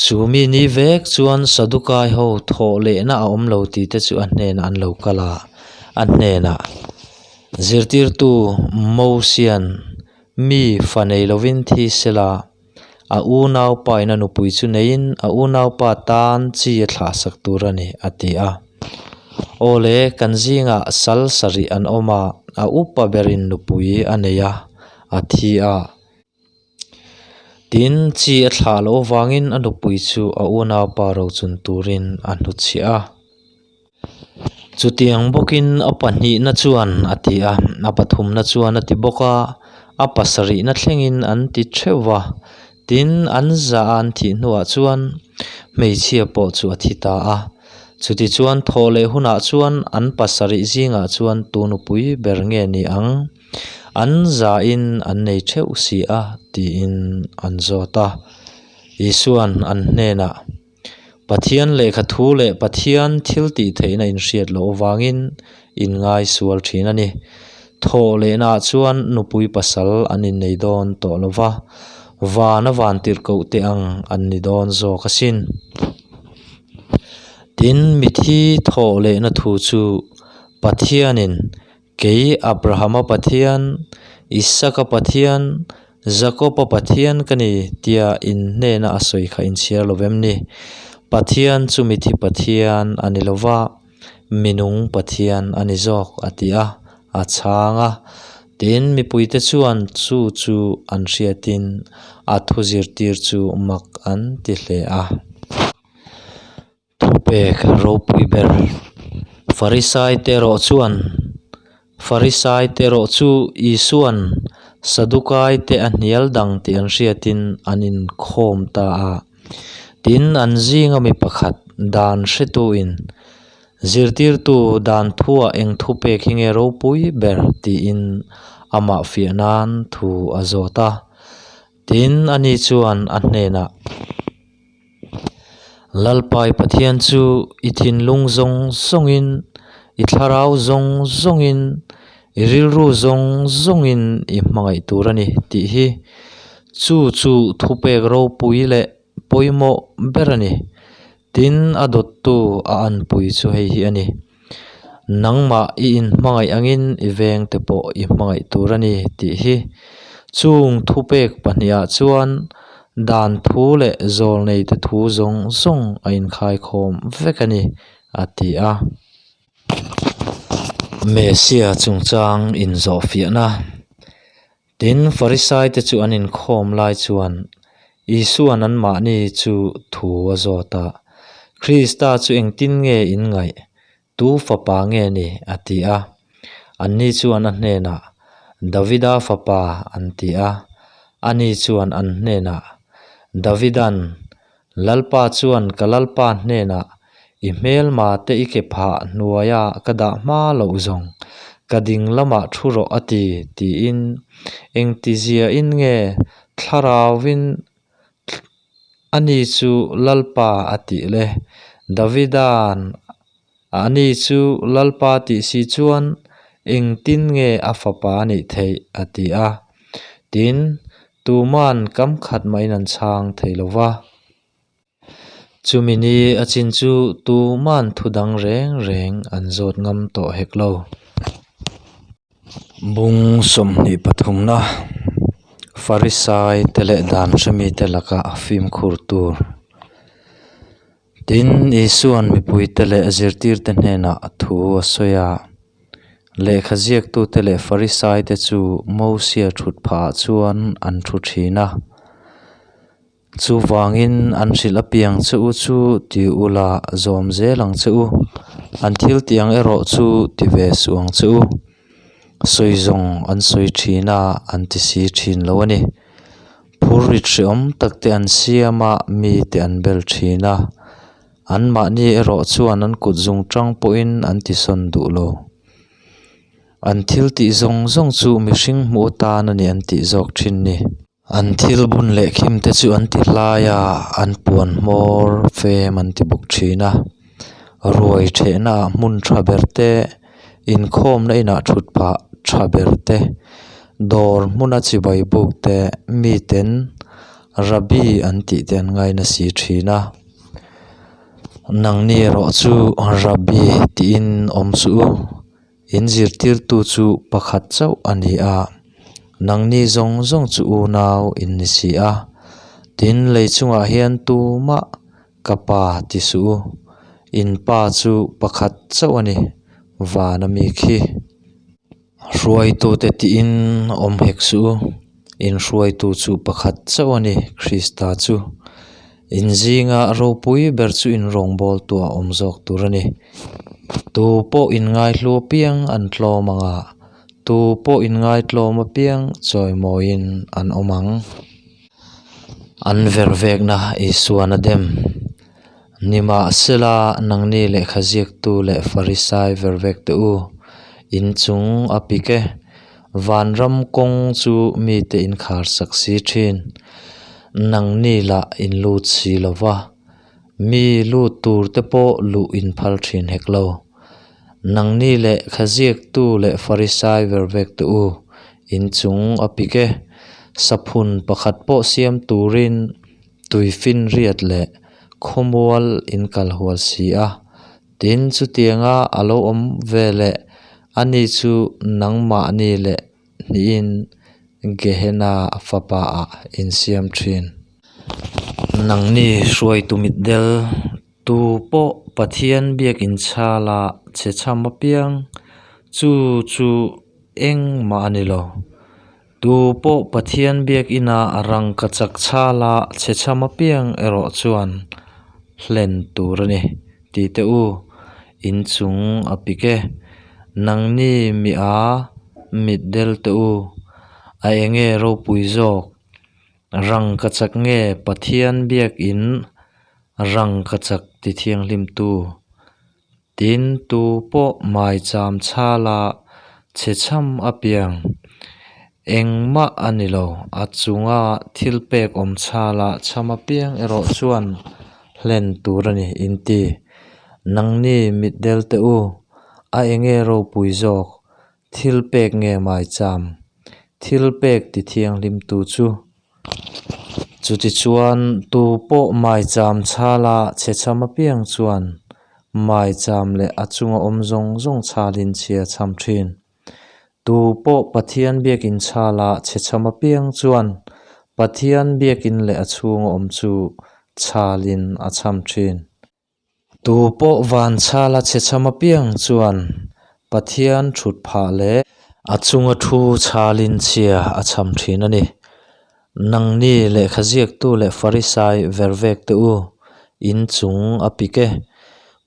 Chu mi ni vek chuan Sadukai ho thawh lehna a awm lo tih te chu a hnenah an lo kal a, a hnenah zirtirtu Mosian mi fa nei lovin thi sela a unaupa in a nupui chu neiin a unaupa tan chi a thlah sak tur a ni a ti a. Aw le kan zingah sal sarih an awm a, a upa berin nupui a nei a, a thi a. Tin, chi a thlah loh avangin a nupui chu a unaupa rochun turin a hnutchhiah a. Chutiang bawkin a pahnihna chuan a ti a, a pathumna chuan a ti bawk a, a pasarihna thlengin an ti theuh va. Tin, an zah a an thih hnuah chuan hmeichhia pawh chu a thi ta a. Chutichuan thawh leh hunah chuan an pasarih zingah chuan tu nupui ber nge ni ang? An zahin an nei theuh si a, tiin an zawt a. Isua'n an hnenah. Pathian lehkha thu leh Pathian thil tih theihna inhriat loh avangin in ngai sual thin a ni. Thawh lehnaah chuan nupui pasal an innei dawn tawh lo va, van a van tirhkoh teh ang an ni dawn zawk asin. Tin, mithi thawh lehna thu chu Pathianin Kei Abrahama Pathian, Isaka Pathian, Jakoba Pathian ka ni tia in hnena a sawi kha inchhiar lo vem ni? Pathian chu mithi Pathian a ni lo va, minung Pathian a ni zawk a ti a, a chhang a. Tin, mipuite chuan chu chu an hriatin a thu zirtir chu mak an ti hle a. Thupek ropui ber Farisai te erawh chuan Farisai te erawh chu Isua'n Sadukai te a hnial dang tih an hriatin an inkhawm ta a. Tin, an zinga mi pakhat dan hretuin zirtirtu dan thuah eng thupek hi nge ropui ber tiin amah fiah nan thu a zawt a. Tin, ani chuan a hnenah. Lalpai Pathian chu i thinlung zawng zawngin, i thlarau zawng zawngin, i rilru zawng zawngin i hmangaih tur a ni tih hi chu chu thupek ropui leh pawimawh ber a ni. Tin, a dawttu a anpui chu hei hi a ni. Nangmah i inhmangaih angin i vengte pawh i hmangaih tur a ni tih hi. Chung thupek pahnihah chuan dan thu leh zawlneite thu zawng zawng a inkhaikhawm vek a ni, a ti a. Messia chungchang inzawhfiahna. Tin, Farisaite chu an inkhawm lai chuan Isua'n anmahni chu thu a zawt a, Krista chu engtin nge in ngaih? Tu fapa nge ni? a ti a. Anni chuan a hnenah, Davida fapa, an ti a. Ani chuan an hnenah, Davida'n, Lalpa chuan ka Lalpa hnenah, I hmelma te i ke phah hnuaia ka dah hma loh zawng, ka ding lamah thu rawh a ti, tiin engtiziain nge thlarauin ani chu Lalpa a tih le? Davida'n ani chu Lalpa tih si chuan engtin nge a fapa a nih theih? a ti a. Tin, tuma'n kam khat mahin an chhang thei lo va. Chumi ni a chin chu tuma'n thu dang reng reng an zawt ngam tawh hek lo. Bung 23na Farisai te leh dan hremite laka fimkhur tur. Tin, Isua'n mipuite leh zirtirte hnenah thu a sawi a. Lehkha ziaktute leh Farisaite chu Mosia thut phahah chuan an thu thin a. Chuvangin an hrilh apiang che u chu ti ula zawm zel ang che u. An thil tih ang erawh chu ti ve suh ang che u. Sawi zawng an sawi thin a, an ti si thin lo a ni. Phurrit hreawm tak te an siam a, mite an bel thin a. Anmahni erawh chuan an kut zung tang pawhin an tisawn duh lo. An thil tih zawng zawng chu mihring hmuh atan a ni an tih zawk thin ni. An thil bun leh khim te chu an ti hlai a, an puan hmawr fem an ti bawk thin a. Ruai thehna ah hmun tha ber te, inkhawmna inah thut phah tha ber te, dawr hmuna chibai buk te, miten Rabbi an tih te an ngaina si thin a. Nangni erawh chu Rabbi tiin awm suh u. In zirtirtu chu pakhat chauh a ni a, nangni zawng zawng chu unau in ni si a. Tin, lei chungah hian tumah ka pa ti suh u, in pa chu pakhat chauh a ni, vana mi khi. Hruaitute tiin awm hek suh u, in hruaitu chu pakhat chauh a ni, Krista chu. In zinga ropui ber chu in rawngbawltuah awm zawk tur a ni. Tu pawh in ngaihlu apiang an tlawm ang a, tu pawh in ngaitlawm apiang chawimawiin an awm ang. An vervekna Isuan a dem. Nimahsela, nangni lehkha ziaktu leh Farisai vervekte u, in chung a pik e. Vanram kawng chu mite in kharsak si thin. Nangni lah in lut si lo va, mi lut tur te pawh luh in phal thin hek lo. Nangni lehkha ziaktu leh Farisai vervekte u, in chung a pik e. Saphun pakhat pawh siam turin Tuifinriat leh khawmual in kal hual si a, tin chutianga a lo awm ve leh ani chu nangmahni leh hnihin Gehenna fapa ah in siam thin. Nangni hruaitu mitdel tu pawh Pathian biakin chhala che chham apiang chu chu engmah a ni lo. Tu pawh Pathian biakina rangkachak chhala chhechham apiang erawh chuan hlen tur a ni, ti teh u, in chung a pik e. Nangni mi a mitdel teh u, a enge ropui zawk? Rangkachak nge Pathian biakin rangkachak tithianghlimtu? Tin, tu pawh maicham chhala chhechham apiang engmah a ni lo. A chunga thil pek awm chhala chham apiang erawh chuan hlen tur a ni, inti. Nangni mitdel teh u, a enge ropui zawk? Thil pek nge maicham? Thil pek ti thianghlimtu chu. Chutichuan, tu pawh maicham chhala chhechham apiang chuan maicham leh a chunga awm zawng zawng chhalin chhia chham thin. Tu pawh Pathian biakin chhala chhechham apiang chuan Pathian biakin leh a chhunga awm chu chhalin a chham thin. Tu pawh van chhala chhechham apiang chuan Pathian thut phah leh a chunga thu chhalin chhia a chham thin a ni. Nangni lehkha ziaktu leh Farisai vervek te u, in chung a pik e.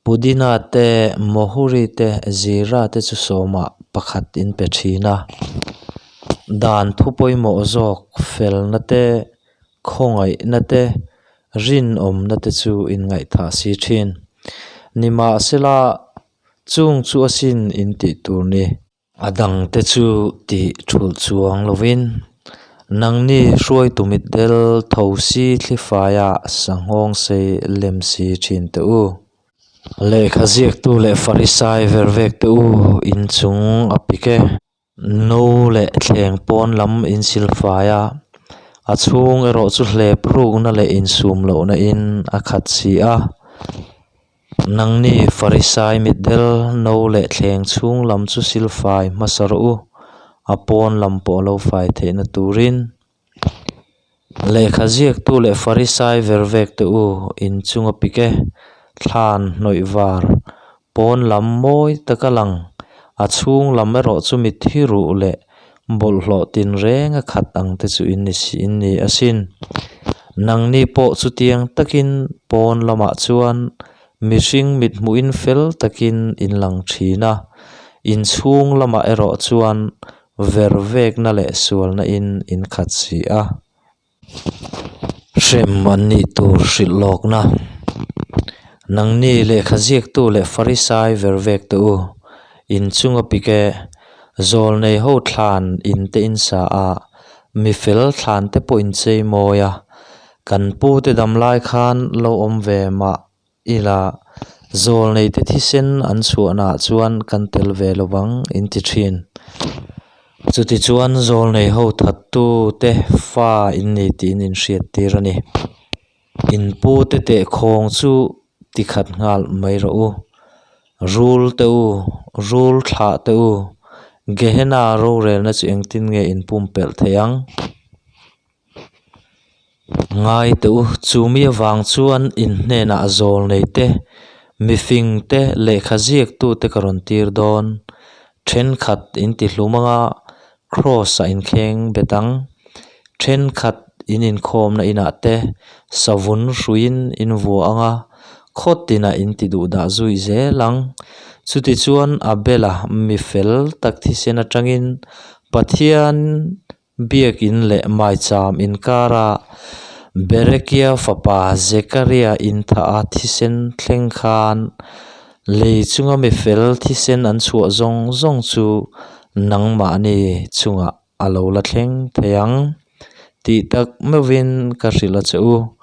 Pudina te, Mohuri te, Zira te chu sawmah pakhat in pe thin a. Dan thu pawimawh zawk felna te, khawngaihna te, rinawmna te chu inngaihthah si thin. Nimahsela, chung chu asin in tih tur ni. A dangte chu tih thulh chuang lovin, nangni hruaitu mitdel thosi thlifaia sanghawng sei lem si thin teh u. Lehkha ziaktu leh Farisai vervek te u, in chung a pik e. No leh thleng pawn lam in sil fai a, a chhung erawh chu hlep rukna leh insum lohna in a khat si a. Nangni Farisai mitdel no leh thleng chhung lam chu sil fai hmasa rawh u. a pawn lam pawh a lo fai theihna turin. Lehkha ziaktu leh Farisai ver vek te u, in chunga pik e, thlan hnawih var, pawn lam mawi taka lang, a chhung lam erawh chu mitthi ruh leh bawlhhlawh tinreng a khat ang te chu in ni si in ni asin. Nangni pawh chutiang takin pawn lamah chuan mihring mithmuhin fel takin in lang thin a, in chhung lamah erawh chuan ver vekna leh sualna in in khat si a. Hrem an nih tur hrilh lawkna. Nangni lehkha ziaktu leh Farisai ver vek te u, in chunga pik e, zawlnei ho thlan in te in sa a, mi fel thlan te pawh in chei mawi a, kan pu te dam lai khan lo awm ve mah Ila, zawlneite thisen an chhuahnaah chuan kan tel ve lo vang in ti thin. Chutichuan zawlnei ho thattute fa in ni tiin in hriattir a ni. In pute tehkhawng chu tikhat nghal mai rawh u. Rul te u, rul thlah te u, Gehenna rorelna chu engtin nge in pumpelh thei ang? Ngai teh u, chu mi avang chuan in hnenah zawl nei te, mifing te, lehkha ziaktute ka rawn tir dawn. Thenkhat in ti hlum anga kraws ah in thleng bet ang. Thenkhat in inkhawmna inah te savun hruiin in vua anga khaw tinah in ti duh dah zui zel ang. Chutichuan Abela mifel tak thisen atangin Pathian Biakin leh Maicham inkara Berekia fapa Zekaria inthaha thisen thleng khan lei chunga mifel thisen an chhuah zawng zawng chu nangmahni chungah a lo la thleng thei ang tih tak meuhin ka hrilh a che u.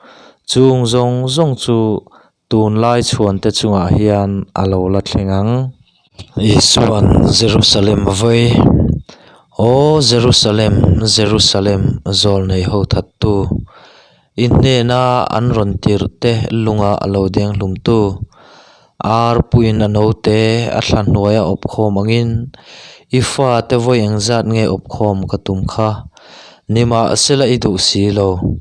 Chung zawng zawng chu Tunlai chhuante chungah hian a lo la thleng ang. Isua'n Jerusalem a vawi, Aw Jerusalem, Jerusalem, zawlnei ho thattu, i hnena an rawn tirh te lunga a lo deng hlumtu, arpuiin a naute a thla hnuaia awp khawm angin i fate vawi engzat nge awp khawm ka tum kha, nimahsela i duh si lo.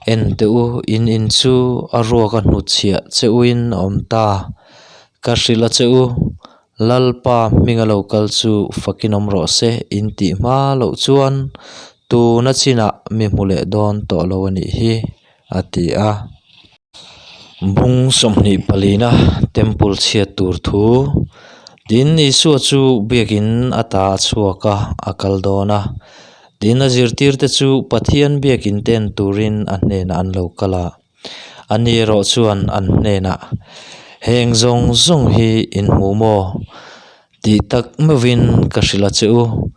En teh u, in in chu a ruak a hnutchhiah che uin a awm ta. Ka hrilh a che u, Lalpa hminga lo kal chu fakin awm rawh se in tih hma loh chuan tuna chinah mi hmu leh dawn tawh lo a nih hi, a ti a. Bung 24-na Temple chhiat tur thu Tin, Isua chu biakin ata a chhuak a, a kal dawn a. Tin, a zirtirte chu Pathian biakin te en turin a hnenah an lo kal a. Ani erawh chuan an hnenah, Heng zawng zawng hi in hmu maw? Tih tak meuhin ka hrilh a che u.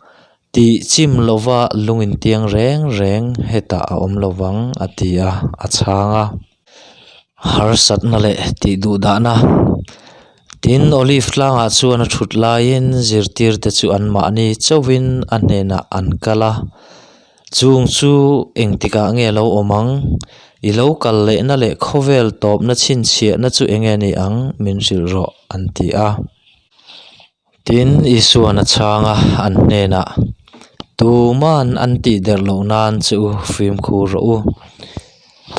Tih chim lova lung intiang reng reng hetah a awm lo vang, a ti a, a chhang a. Harsatna leh tih duh dahna. Tin, Olive tlangah chuan a thut laiin zirtirte chu anmahni chauhin a hnenah an kal a. Chung chu engtikah nge lo awm ang? I lo kal lehna leh khawvel tawpna chhinchhiahna chu enge ni ang min hrilh rawh, an ti a. Tin, Isua'n a chhang a, an hnenah, Tuma'n an tih der loh nan che u fimkhur rawh u.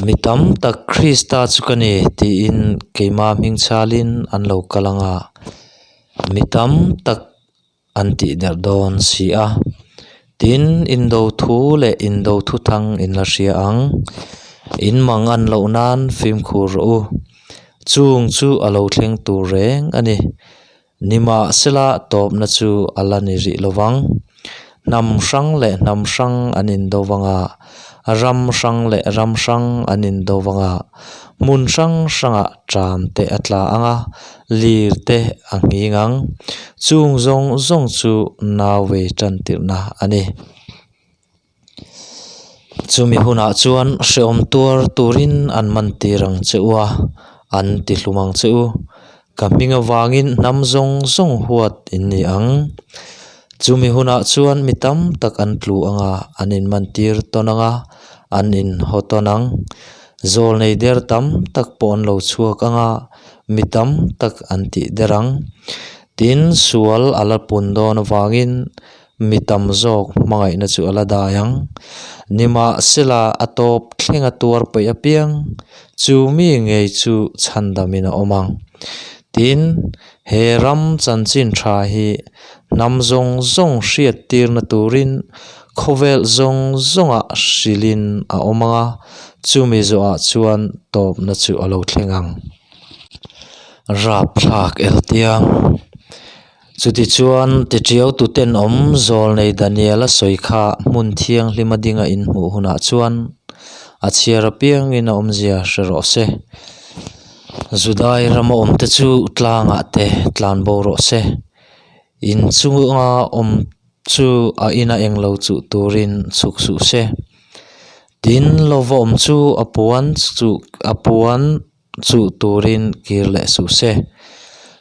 Mi tam tak Krista chu ka ni tiin keimah hming chhalin an lo kal ang a, mi tam tak an tih der dawn si a. Tin, indo thu leh indo thuthang in la hria ang. In mang an loh nan fimkhur rawh u. Chung chu a lo thleng tur reng a ni. Nimahsela tawpna chu a la ni rih lo vang. Hnam hrang leh hnam hrang an indo vang a, ram hrang leh ram hrang an indo vang a, hmun hrang hrangah ṭam te a tla ang a, lir te a nghing ang. Chung zawng zawng chu nauvei ṭantirhna a ni. Chumi hunah chuan hrehawm tuar turin an man tir ang che u a, an ti hlum ang che u. Ka hming avangin hnam zawng zawng huat in ni ang. Chumi hunah chuan mi tam tak an tlu ang a, an inman tir tawn ang a, an inhaw tawn ang. Zawlnei der tam tak pawh an lo chhuak ang a, mi tam tak an tih der ang. Tin, sual a la pun dawn avangin. Mi tam zawk hmangaihna chu a la dai ang. Nimahsela, a tawp thlenga tuar peih apiang chu mi ngei chu chhandamin a awm ang. Tin, he ram chanchin tha hi hnam zawng zawng hriattirna turin khawvel zawng zawngah hrilhin a awm ang a, chumi zawhah chuan tawpna chu a lo thleng ang. Rapthlak eltiang. Chutichuan, tiṭiaututen awm zawlnei Daniel-a sawi kha hmun thianghlima dinga inhmuh hunah chuan a chhiar apiangin a awmzia hre rawh se. Judai rama awmte chu tlangah te tlan bo rawh se. In chunga awm chu a ina englo chuh turin chhuk suh se. Tin, lova awm chu a puan chuh a puan. Chuh turin kir leh suh se.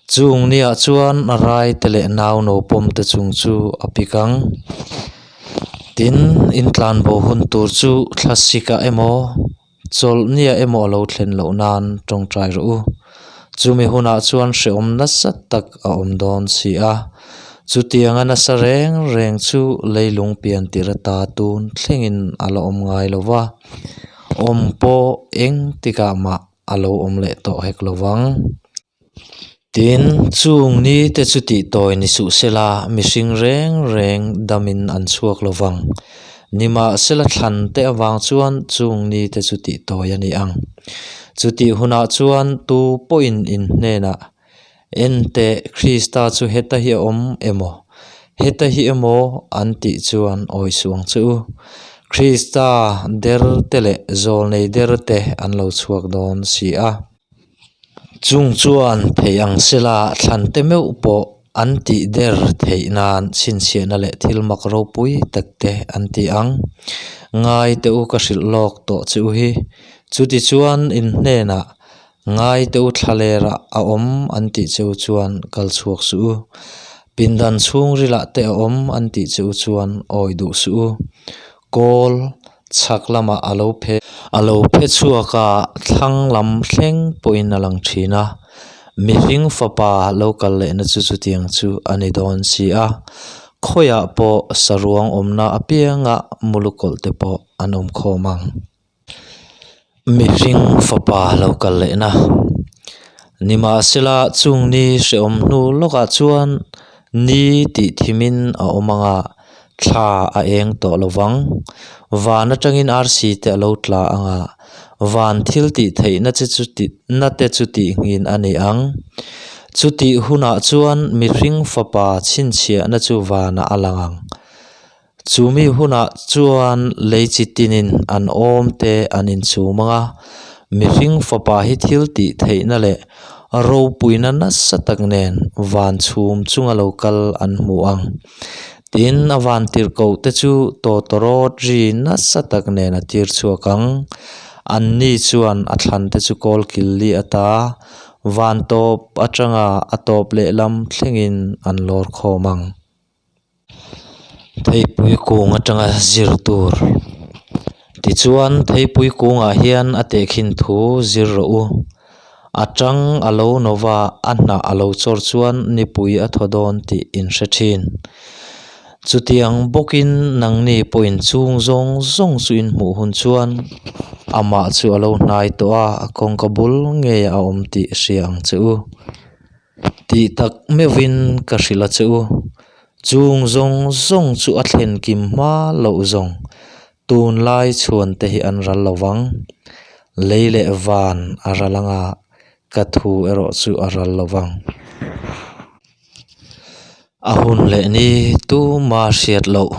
Chung niah chuan a rai te leh nau no pawm te chung chu a pik ang. Tin, in tlanbo hun tur chu thlasik-ah emaw, chawlhniah emaw a lo thlen loh nan tawngtai rawh u. Chumi hunah chuan hrehawm nasa tak a awm dawn si a. Chutianga nasa reng reng chu leilung pian tirh ata tun thlengin a la awm ngai lo va. Awm pawh eng tikah mah a lo awm leh tawh hek lo vang. Tin, chung ni te chu tih tawi ni suh sela, mihring reng reng damin an chhuak lo vang. Nimahsela thlan te avang chuan chung ni te chu tih tawi a ni ang. Chutih hunah chuan tu pawhin in hnenah Enteh, Krista chu heta hi a awm emaw, heta hi emaw an tih chuan awi suh ang che u. Krista der te leh zawlnei der te an lo chhuak dawn si a. Chung chuan thei ang sela thlan te meuh pawh an tih der theih nan chhinchhiahna leh thil mak ropui tak te an ti ang. Ngai teh u ka hrilh lawk tawh che u hi. Chutichuan in hnenah Ngai te u thlalerah a awm an tih che u chuan kal chhuak suh u. Pindan chhungrilah te a awm an tih che u chuan awi duh suh u. Kawl chhak lamah a lo phe a lo phe chhuak a, thlang lam thleng pawhin a lang thin a. Mihring fapa lo kal lehna chu chutiang chu a ni dawn si a. Khawiah pawh saruang awmna apiangah mulukawlh te pawh an awm khawm ang. Mihring fapa lo kal lehna. Nimahsela chung ni hrehawm hnu lawkah chuan ni tih thimin a awm ang a, thla a eng tawh lo vang. Van atangin arsi te a lo tla ang a, van thil tih theihna che chu tih na te chu tih nghin a ni ang. Chutih hunah chuan mihring fapa chhinchhiahna chu vanah a lang ang. Chumi hunah chuan lei chi tinin an awm te an inchhum ang a, mihring fapa hi thil tih theihna leh ropuina nasa tak nen van chhum chunga lo kal an hmu ang. Tin, a van tirhkoh te chu tawtawrawt ri nasa tak nen a tir chhuak ang. Anni chuan a thlan te chu kawl kil li ata van tawp atanga a tawp lehlam thlengin an lawr khawm ang. Theipui kung atanga zir tur tichuan theipui kungah hian a tehkhin thu zir rawh u a tang a lo no va a hnah a lo chawr chuan nipui a thaw dawn tih in hre thin chutiang bawkin nangni pawhin chung zawng zawng chu in hmuh hun chuan amah chu a lo hnai tawh a kawngka bul ngei a awm tih hria ang che u. Tih tak meuhin ka hrilh a che u. Chung zawng zawng chu a thlen kim hma loh zawng tunlai chhuan te hi an ral lo vang. Lei leh van a ral anga ka thu erawh chu a ral lo vang. A hun leh ni tuma hriat loh.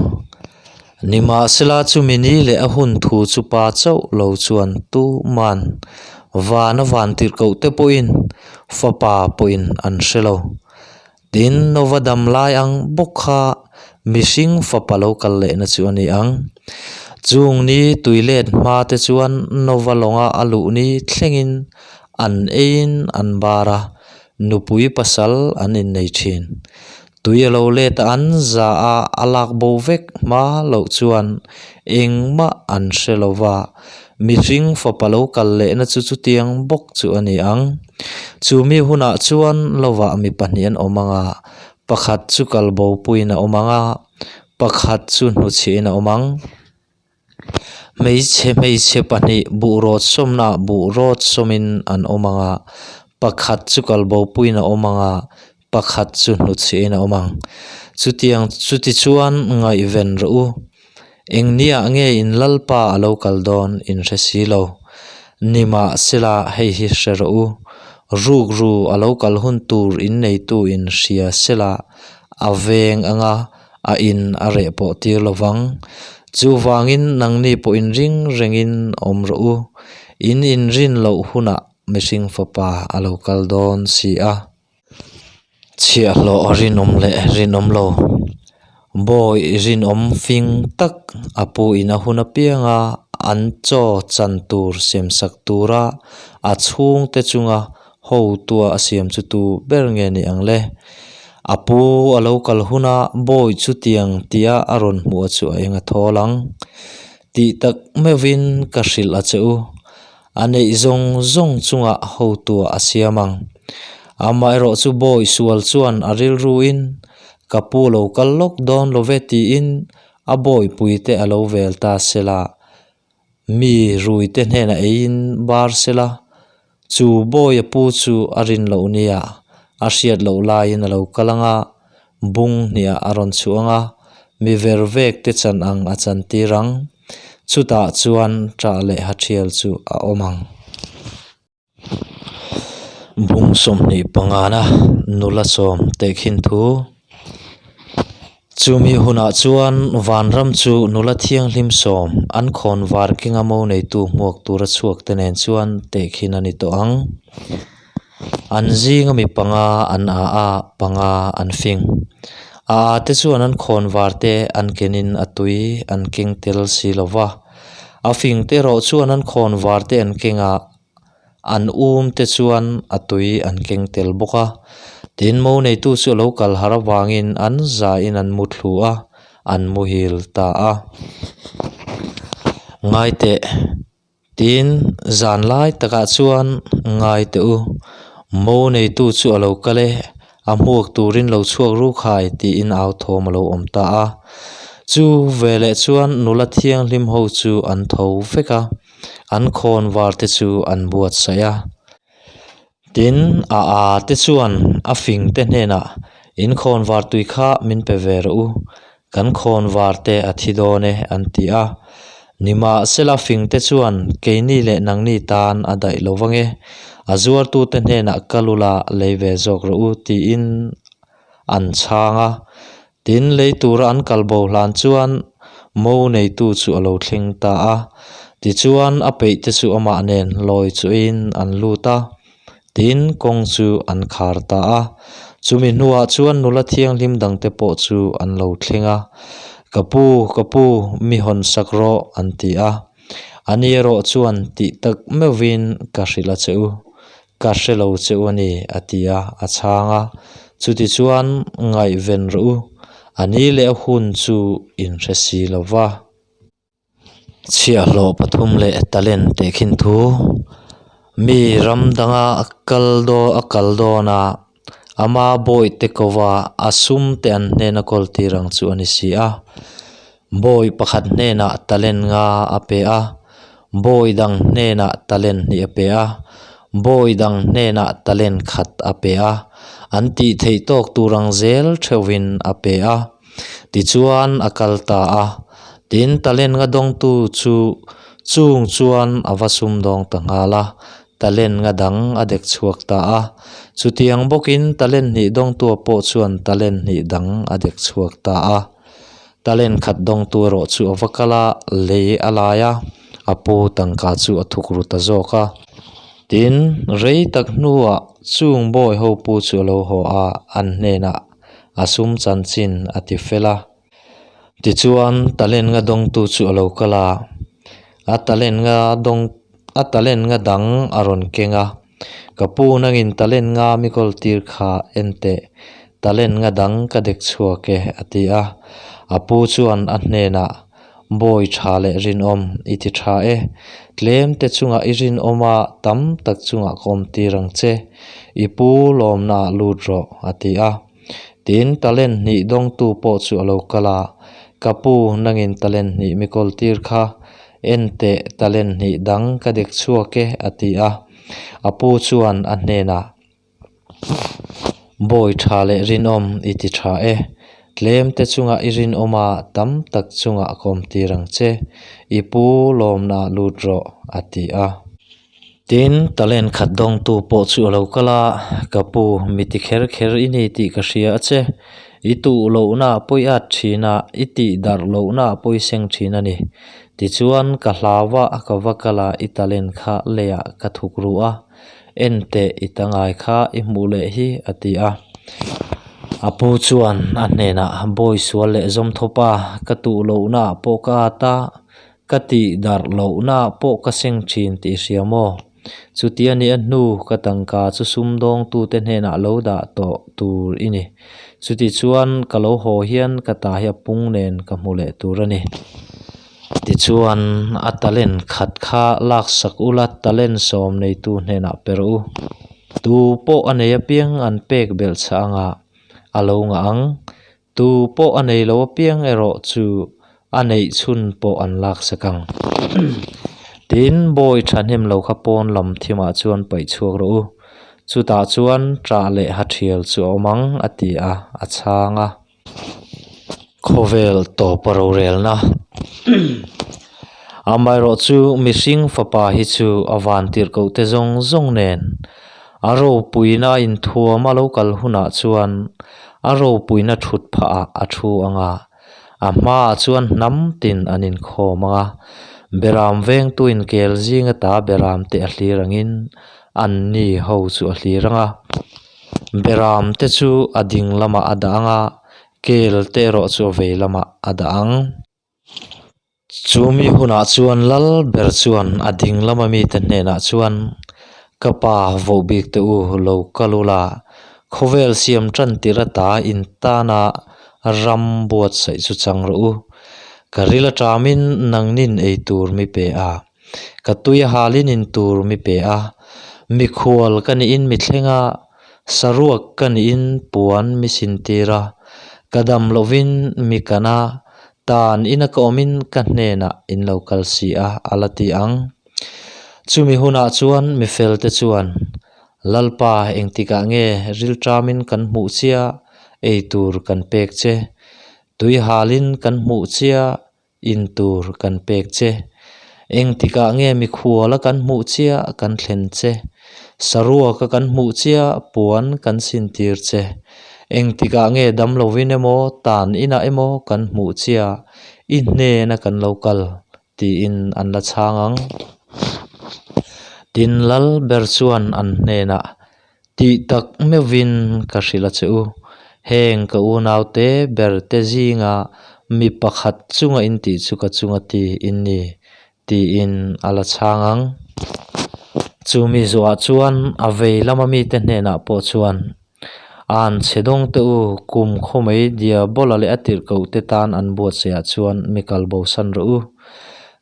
Nimahsela chumi ni leh a hun thu chu pa chauh lo chuan tuman vana van tirhkoh te pawhin fapa pawhin an hre lo. Tin, Nova dam lai ang bawk kha mihring fapa lo kal lehna chu a ni ang. Chung ni tui let hma te chuan Nova lawnga a luh ni thlengin an eiin an bar a, Nupui pasal an innei thin. Tui a lo let a an za a, a lak bo vek hma loh chuan engmah an hre lo va, mihring fapa lo kal lehna chu chutiang bawk chu a ni ang. Chu mi hunah chuan lovah mi pahnih an awm ang a, pakhat chu kal bo puiin a awm ang a, Pakhat chu hnuchhiahin a awm ang. Hmeichhe hmeichhe pahnih buhrawt sawmnaah buhrawt sawmin an awm ang a, pakhat chu kalbopuiin a awm ang a, pakhat chu hnuchhiahin a awm ang. Chutiang chuti chuan ngaihven rawh u. Engniah nge in Lalpa a lo kal dawn in hre si lo. Nimahsela hei hi hre rawh u. Rukru a lo kal hun tur in neitu in hria sela a veng ang a, a in a reh pawh tir lo vang. Chuvangin nangni pawh inring rengin awm rawh u. In inrin loh hunah mihring fapa a lo kal dawn si a. Chhiahhlawh rinawm leh rinawm lo. Bawi rinawm fing tak a pu in a hun apianga an chaw chan tur siamsak tura a chhungte chunga hotua a siam chu tu ber nge ni ang le? A pu a lo kal huna bawi chutiang tia a rawn hmuh a chu a eng a thawl ang. Tih tak meuhin ka hrilh a che u. A neih zawng zawng chungah hotuah a siam ang. Amaherawh chu bawi sual chuan a rilruin, Ka pu lo kal lawk dawn lo ve tiin a bawipuite a lo vel ta sela, mi ruite hnenah eiin bar sela, chu bawi a pu chu a rin loh nia a hriat loh laiin a lo kal ang a, bung hniah a rawn chhuah ang a, mi ver vek te chan ang a chantir ang. Chutah chuan ṭah leh ha ṭhial chu a awm ang. Bung 25na nula sawm tehkhin thu. Chumi hunah chuan vanram chu nula thianghlim sawm an khawn var kenga mo neitu hmuak tura chhuak te nen chuan tehkhin a ni tawh ang. An zinga mi panga an a a, panga an fing. A a te chuan an khawn var te an kenin a tui an keng tel si lo va. A fing te erawh chuan an khawn var te an keng a, an um te chuan a tui an keng tel bawk a. Tin, mo neitu chu a lo kal har avangin an zain an mu thlu a, an muhil ta a. Ngaiteh. Tin, zan lai takah chuan ngai teh u, mo neitu chu a lo kal e, a hmuak turin lo chhuak ru khai tiin au thawm a lo awm ta a. Chu veleh chuan nula thianghlim ho chu an tho vek a, an khawn var te chu an buatsaih a. Tin, a a te chuan a fing te hnenah, In khawnvar tui kha min pe ve rawh u, kan khawnvar te a thi dawn e, an ti a. Nimahsela fing te chuan, Keini leh nangni tan a daih lo vang e, a zuartute hnenah kal ula lei ve zawk rawh u, tiin an chhang a. Tin, lei tura an kal bo hlan chuan mo neitu chu a lo thleng ta a. Tichuan, a peihte chu amah nen lawi chuhin an lut a, tin, kawng chu an khar ta a. Chumi hnuah chuan nula thianghlim dangte pawh chu an lo thleng a, Ka pu, ka pu, mi hawn sak rawh, an ti a. Ani erawh chuan tih tak meuhvin ka hrilh a che u. Ka hre lo che u a ni, a ti a, a chhang a. Chutichuan, ngaihven rawh u, a ni leh a hun chu in hre si lo va. Chhiahhlawh pathum leh talent tehkhin thu, Mi ram danga kal daw a kal dawn a, ama bawihte kova a sum te an hnena kawl tir ang chu a ni si a. Bawi pakhat hnenah talent nga a pe a, bawi dang hnenah talent hnih a pe a, bawi dang hnenah talent khat a pe a, an tih theih tawk tur ang zel theuhin a pe a. Tichuan a kal ta a, tin talent nga dawngtu chu chung chuan a va sumdawng ta nghal a, talent nga dang a dek chhuak ta a. Chutiang bawkin talent hnih dawngtua pawh chuan talent hnih dang a dek chhuak ta a. Talent khat dawngtu erawh chu a va kal a, lei a lai a, a pu tangka chu a thuk ru ta zawk a. Tin, rei tak hnuah chung bawi ho pu chu a lo haw a, an hnenah a sum chanchin a ti fel a. Tichuan, talent nga dawngtu chu a lo kal a, a talent nga dawng a talent nga dang a rawn keng a. Ka pu nangin talent nga mi kawl tir kha en teh, talent nga dang ka dek chhuak e, a ti a. A pu chuan a hnenah, Bawi tha leh rinawm i ti tha e, tlem te chungah i rinawm a, tam tak chungah ka awm tir ang che, i pu lawmnaah lut rawh, a ti a. Tin, talent hnih dawngtu pawh chu a lo kal a, Ka pu, nangin talent hnih mi kawltir kha en teh, talent hnih dang ka dek chhuak e, a ti a. A pu chuan a hnenah, Bawi tha leh rinawm i ti tha e. Tlem te chungah i rinawm a, tam tak chungah ka awmtir ang che. I pu lawmnaah lut rawh, a ti a. Tin, talent khat dawngtu pawh chu a lo kal a, Ka pu, mi ti kher kher i ni tih ka hria a che. I tuh lohnaah pawi at thin a, i tih darh lohnaah pawi seng thin a ni. Tichuan, ka hlau a, ka va kal a, i talent kha leiah ka thuk ru a. En teh, i ta ngai kha i hmuh leh hi, a ti a. A pu chuan a hnenah, Bawi sual leh zawm thawp a, ka tuh lohnaah pawh ka at a, ka tih darh lohnaah pawh ka seng thin tih i hria maw? Chuti a nih a hnu, ka tangka chu sumdawngtute hnenah lo dah tawh tur i ni. Chutichuan, ka lo haw hian ka ta hi a pung nen ka hmu leh tur a ni. Tichuan, a talent khat kha laksak ula talent sawm neitu hnenah pe rawh u. Tu pawh a nei apiang an pek belh chah anga a lo ngah ang. Tu pawh a nei lo apiang erawh chu a neih chhun pawh an laksak ang. Tin, bawi thahnem lo kha pawn lam thimah chuan paih chhuak rawh u. Chutah chuan ṭah leh ha ṭhial chu a awm ang, a ti a, a chhang a. Khawvel tawpa rorelna Amaherawh chu mihring fapa hi chu a vantirh koh te zawng zawng nen a ropuina a inthuam a lo kal hunah chuan a ropuina thut phah ah a thu ang a, a hmaah chuan hnam tin an inkhawm ang a, beram vengtuin kel zinga ta beram te a hlir angin anni ho chu a hlir ang a. Beram te chu a ding lamah a dah ang a, kel te erawh chu a vei lamah a dah ang. Chu mi hunah chuan lal ber chuan a ding lama mite hnenah chuan, Ka pa voh bik te u lo kal ula, khawvel siam tan tirh ata in tana ram buatsaih chu chang rawh u. Ka ril aṭamin nangnin ei tur mi pe a. Ka tui a halin in tur mi pe a, mikhual ka nihin mi thleng a, saruak ka nihin puan mi sintir a, ka dam lovin mi kan a, tan ina ka awmin ka hnenah in lo kal si a, a la ti ang. Chumi hunah chuan mi felte chuan, Lalpa engtikah nge rilṭamin kan hmuh chia, ei tur kan pek che, tui halin kan hmuh chia, In tur kan pek che. Engtikah nge mikhuala kan hmuh chiah kan thlen che. Saruaka kan hmuh chiah puan kan sintir che. Engtikah nge damlovin emaw tan inah emaw kan hmuh chiah i hnena kan lo kal tiin an la chhang ang. Tin lal ber chuan an hnenah Tih tak meuhvin ka hrilh a che u, heng ka unaute ber te zinga mi pakhat chunga in tih chu ka chunga ti in ni, tiin a la chhang ang. Chu mi zuah chuan a vei lama mite hnenah pawh chuan, An chhe dawng te u, kum khawmei Diabola leh a tirhkoh te tan an buatsaihah chuan mi kal bosan rawh u.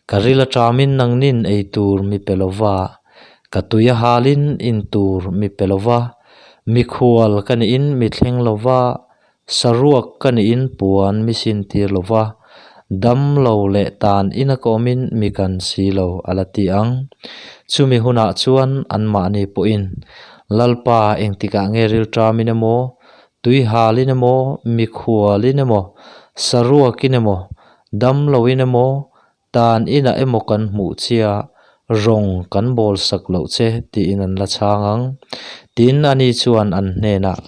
Ka ril aṭamin nangnin ei tur mi pe lova, Ka tui a halin in tur mi pe lo va, mikhual ka nihin mi thleng lo va, saruak ka nihin puan mi sintir lo va, dam lo leh tan ina ka awmin mi kan si lo a la ti ang. Chumi hunah chuan anmahni pawhin, Lalpa engtikah nge rilṭamin emaw, tui halin emaw, mikhualin emaw, saruakin emaw, dam loin emaw, Tan inah emaw kan hmuh chia, rawng kan bawl sak loh che tiin an la chhang ang. Tin, ani chuan an hnenah,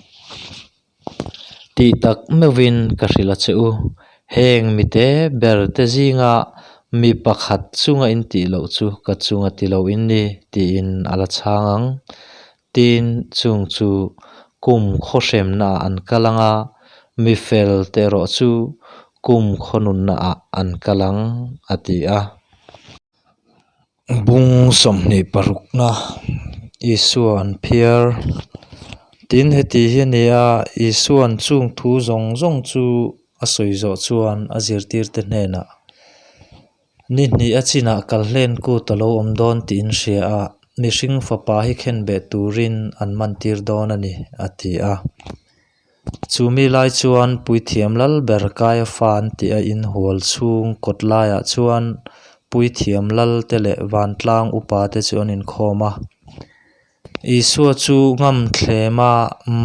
Tih tak meuhvin ka hrilh a che u, heng mite ber te zinga mi pakhat chunga in tih loh chu ka chunga ti lo in ni tiin a la chhang ang. Tin, chung chu kum khaw hremnaah an kal ang a, mi fel te erawh chu kum khaw nunnaah an kal ang, a ti a. Bung 26na Isua an phiar. Tin, heti hi a ni a, Isua'n chung thu zawng zawng chu a sawi zawh chuan a zirtirte hnenah, Ni hnih a chinah kal hlen kut a lo awm dawn tih in hria a, mihring fapa hi khenbeh turin an man tir dawn a ni, a ti a. Chu mi lai chuan Puithiam Lalber Kaiafa an tih a inhual chhung kawt laiah chuan Puithiam Lalte leh vantlang upate chu an inkhawm a. Isua chu ngamthlema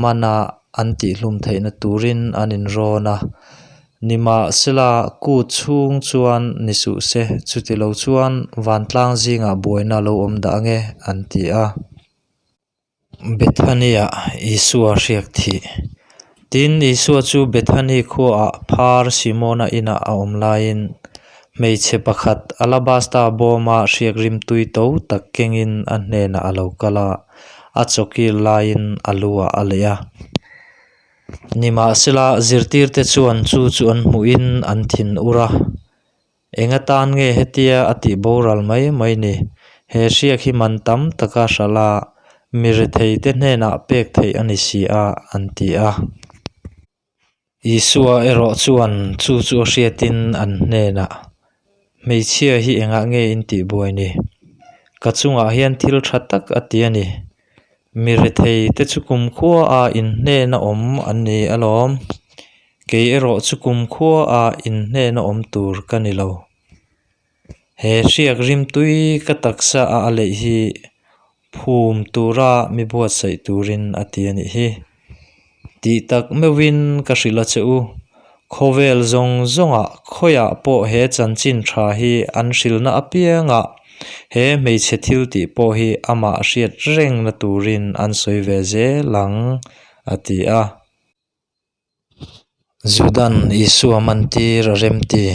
mana an tihhlum theihna turin an inrawn a. Nimahsela, kut chhung chuan ni suh se, chutilo chuan vantlang zingah buaina a lo awm dah ange, an ti a. Bethania Isua hriak thih. Tin, Isua chu Bethani khuaah phar Simona inah a awm laiin hmeichhe pakhat alabasta bawma hriak rimtui to tak kengin a hnenah a lo kal a, a chawkil laiin a luah a leih a. Nimahsela, zirtirte chuan chu chu an hmuhin an thinur a. Eng atan nge hetia a tih boral mai mai ni? He hriak hi man tam taka hralh a, mi retheite hnenah pek theih a ni si a, an ti a. Isua erawh chuan chu chu a hriatin an hnenah, Hmeichhia hi engah nge in tih buai ni? Ka chungah hian thil tha tak a ti a ni. Mi retheite chu kumkhua a inhnena awm an ni alawm. Kei erawh chu kumkhua a inhnena awm tur ka ni lo. He hriak rimtui ka taksa a a leih hi phum tura mi buatsaih turin a ti a nih hi. Tih tak meuhin ka hrilh a che u, khawvel zawng zawngah khawiah pawh he chanchin tha hi an hrilhna apiangah he hmeichhe thil tih pawh hi amah hriat rengna turin an sawi ve zel ang, a ti a. Judan Isua mantir a remti.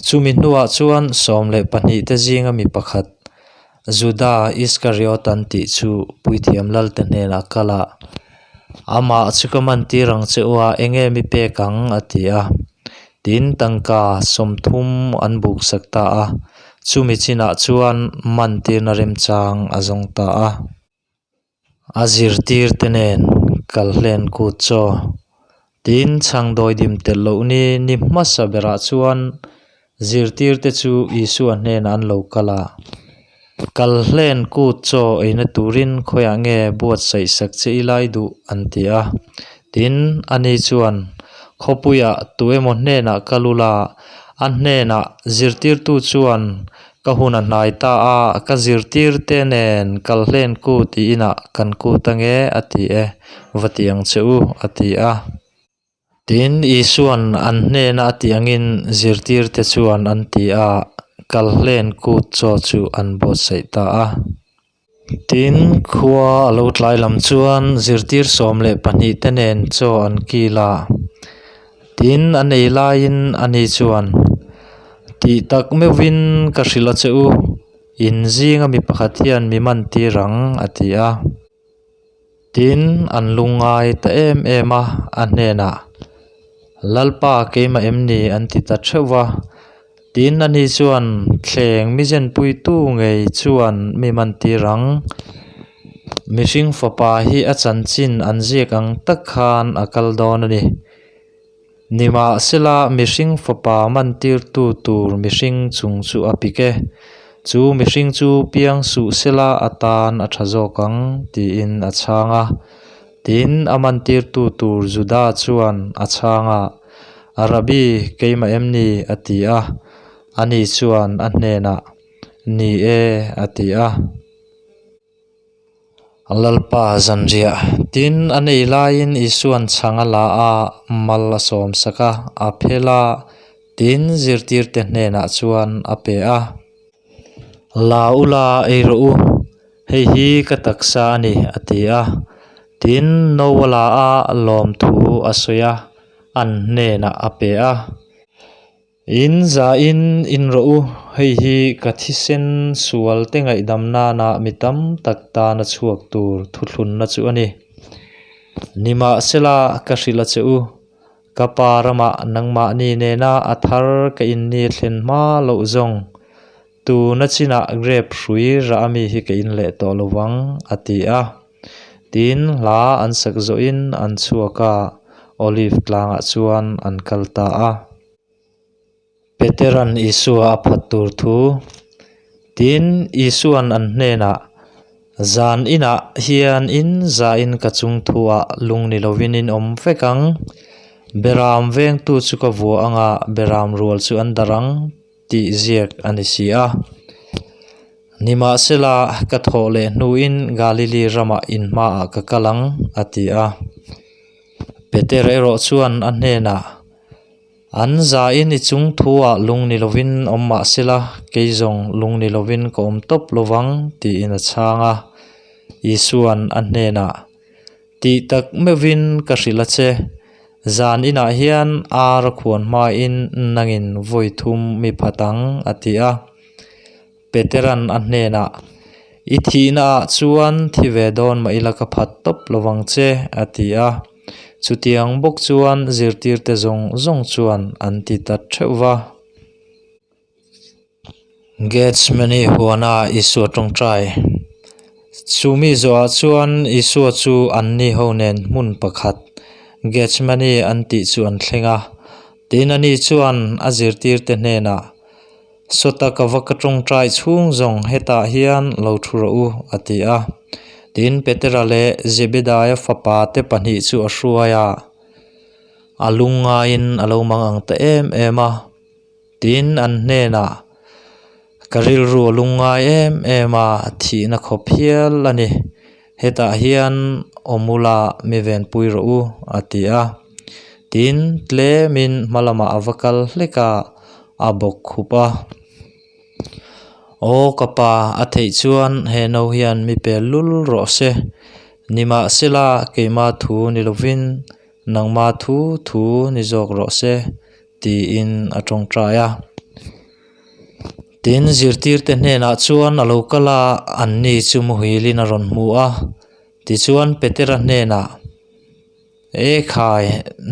Chumi hnuah chuan 12 te zinga mi pakhat, Juda Iskariot an tih chu puithiam lalte hnenah kal a, Amah chu ka mantir ang che u a, enge mi pek ang? a ti a. Tin, tangka 30 an buksak ta a, chumi chinah chuan mantirna remchang a zawng ta a. A zirtirte nen kal hlen kut chaw. Tin, chhang dawidim telh loh ni ni hmasa berah chuan zirtirte chu Isua hnenah an lo kal a. Kal hlen kut chaw eina turin khawiah nge buatsaih sak che i lai duh an ti a. Tin, ani chuan khawpuiah tu emaw hnenah kal ula, a hnenah zirtirtu chuan Ka hun a hnai ta a, ka zirtirte nen kal hlen kut i inah kan kut ange a ti e, va ti ang che u, a ti a. Tin, Isua'n an hnena a tih angin zirtirte chuan an ti a, kal hlen kut chaw chu an buatsaih ta a. Tin, khua a lo tlai lam chuan zirtir 12 te nen chaw an kil a. Tin, an ei laiin ani chuan, Tih tak meuhvin ka hrilh a che u, in zinga mi pakhat hian mi man tir ang, a ti a. Tin, an lungngai ta em em a, a hnenah, Lalpa keimah em ni? an ti ta theuh va. Tin, ani chuan thleng mi zenpuitu ngei chuan mi man tir ang. Mihring fapa hi a chanchin an ziak ang tak khan a kal dawn a ni. Nimahsela, mihring fapa mantirtu tur mihring chung chu a pik e. Chu mihring chu piang suh sela atan a tha zawk ang, tiin a chhang a. Tin, a mantirtu tur Juda chuan a chhang a, Rabbi, keimah em ni? a ti a. Ani chuan a hnenah, Ni e, a ti a. Lalpa zanriah tin a nei laiin Isua'n chhang a la a, mal a sawmsak a, a phel a, tin zirtirte hnenah chuan a pe a. La ula ei rawh u, hei hi ka taksa a ni, a ti a. Tin, no a la a, lawmthu a sawi a, an hnenah a pe a. In zahin in rawh u, hei hi ka thisen sual te ngaihdam nana mi tam tak tana chhuak tur thuthlunna chu a ni. Nimahsela, ka hrilh a che u, ka pa ramah nangmahni nena a thar ka inni thlen hma loh zawng, tuna chinah grape hrui rah ami hi ka in leh tawh lo vang, a ti a. Tin, hla an sak zawhin an chhuak a, Olive tlangah chuan an kal ta a. Petera'n Isua a phat tur thu. Tin, Isua'n an hnenah, Zan inah hian in zain ka chungthuah lung ni lovin in awm vek ang. Beram vengtu chu ka vua anga beram rual chu an darh ang tih ziak a ni si a. Nimahsela, ka thawh leh hnuin Galili ramah in hmaah ka kal ang, a ti a. Petera erawh chuan a hnenah, An zain i chung thuah lung ni lovin awm mah sela, kei zawng lung ni lovin ka awm tawp lovang, tiin a chhang a. Isua'n a hnenah, Tih tak meuhvin ka hrilh a che, zan inah hian ar a khuan hmain nangin vawi thum mi phat ang, a ti a. Petera'n a hnenah, I thihnaah chuan thi ve dawn mah ila ka phat tawp lovang che, a ti a. Chutiang bawk chuan zirtirte zawng zawng chuan an ti ta theuh va. Gethsemane huana Isua tawngtai. Chumi zawhah chuan Isua chu anni ho nen hmun pakhat, Gethsemane an tih chu an thleng a. Tin, ani chuan a zirtirte hnenah, Sawta ka va ka tawngtai chhung zawng hetah hian lo thu rawh u, a ti a. Tin, Petera leh Zebedaia fapa te pahnih chu a hruai a, a lungngaiin a lo mang ang ta em em a. Tin, an hnenah, Ka rilru a lungngai em em a, thihna khawp hial a ni. Hetah hian awm ula mi venpui rawh u, a ti a. Tin, tlemin hma lamah a va kal hlek a, a bawk khup a. Aw ka pa, a theih chuan he no hian mi pel lul rawh se. Nimahsela, keima thu ni lovin nangma thu thu ni zawk rawh se, tiin a tawngtai a. Tin, zirtirte hnenah chuan a lo kal a, anni chu muhilin a rawn hmu a. Tichuan, Petera hnenah, E khai,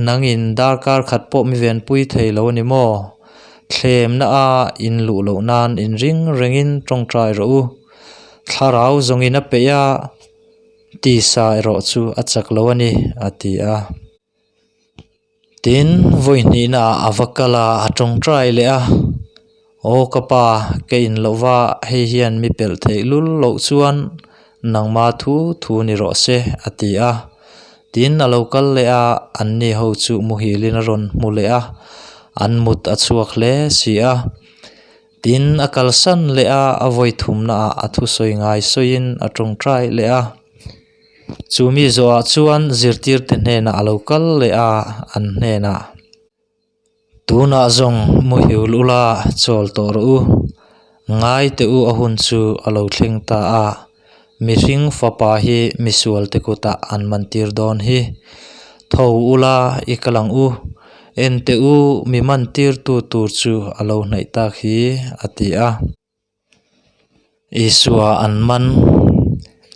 nangin darkar khat pawh mi venpui thei lo a ni maw? Thlemna a in luh loh nan inring rengin tawngtai rawh u. Thlarau zawngin a peih a, tisa erawh chu a chak lo a ni, a ti a. Tin, vawi hnihnaah a va kal a, a tawngtai leh a, Aw ka pa, ka in loh va, hei hian mi pelh theih lul loh chuan nangma thu thu ni rawh se, a ti a. Tin, a lo kal leh a, anni ho chu muhilin a rawn hmu leh a, an mut a chhuak hle si a. Tin, a kalsan leh a, a vawi thumnaah a thusawi ngai sawiin a tawngtai leh a. Chu mi zawhah chuan zirtirte hnenah a lo kal leh a, an hnenah, Tunah zawng muhiul ula chawl tawh rawh u, ngai teh u a hun chu a lo thleng ta a, mihring fapa hi misualte kutah an mantir dawn hi. Tho ula i kal ang u, en teh u mi mantirtu tur chu a lo hnaih tak hi, a ti a. Isua an man.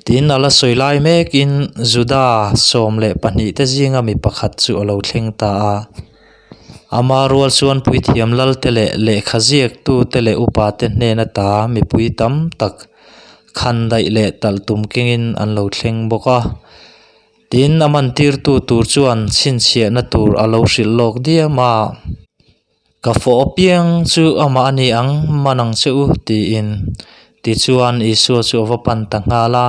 Tin, a la sawi lai mekin Juda 12 te zinga mi pakhat chu a lo thleng ta a. Ama rual chuan puithiam lalte leh lehkha ziaktute leh upate hnen ata mipui tam tak khandaih leh talh tum kengin an lo thleng bawk a. Tin, a mantirtu tur chuan chhinchhiahna tur a lo hrilh lawk diam a. Ka fawh apiang chu amah a ni ang, man ang che u, tiin. Tichuan, Isua chu a va pan ta nghal a,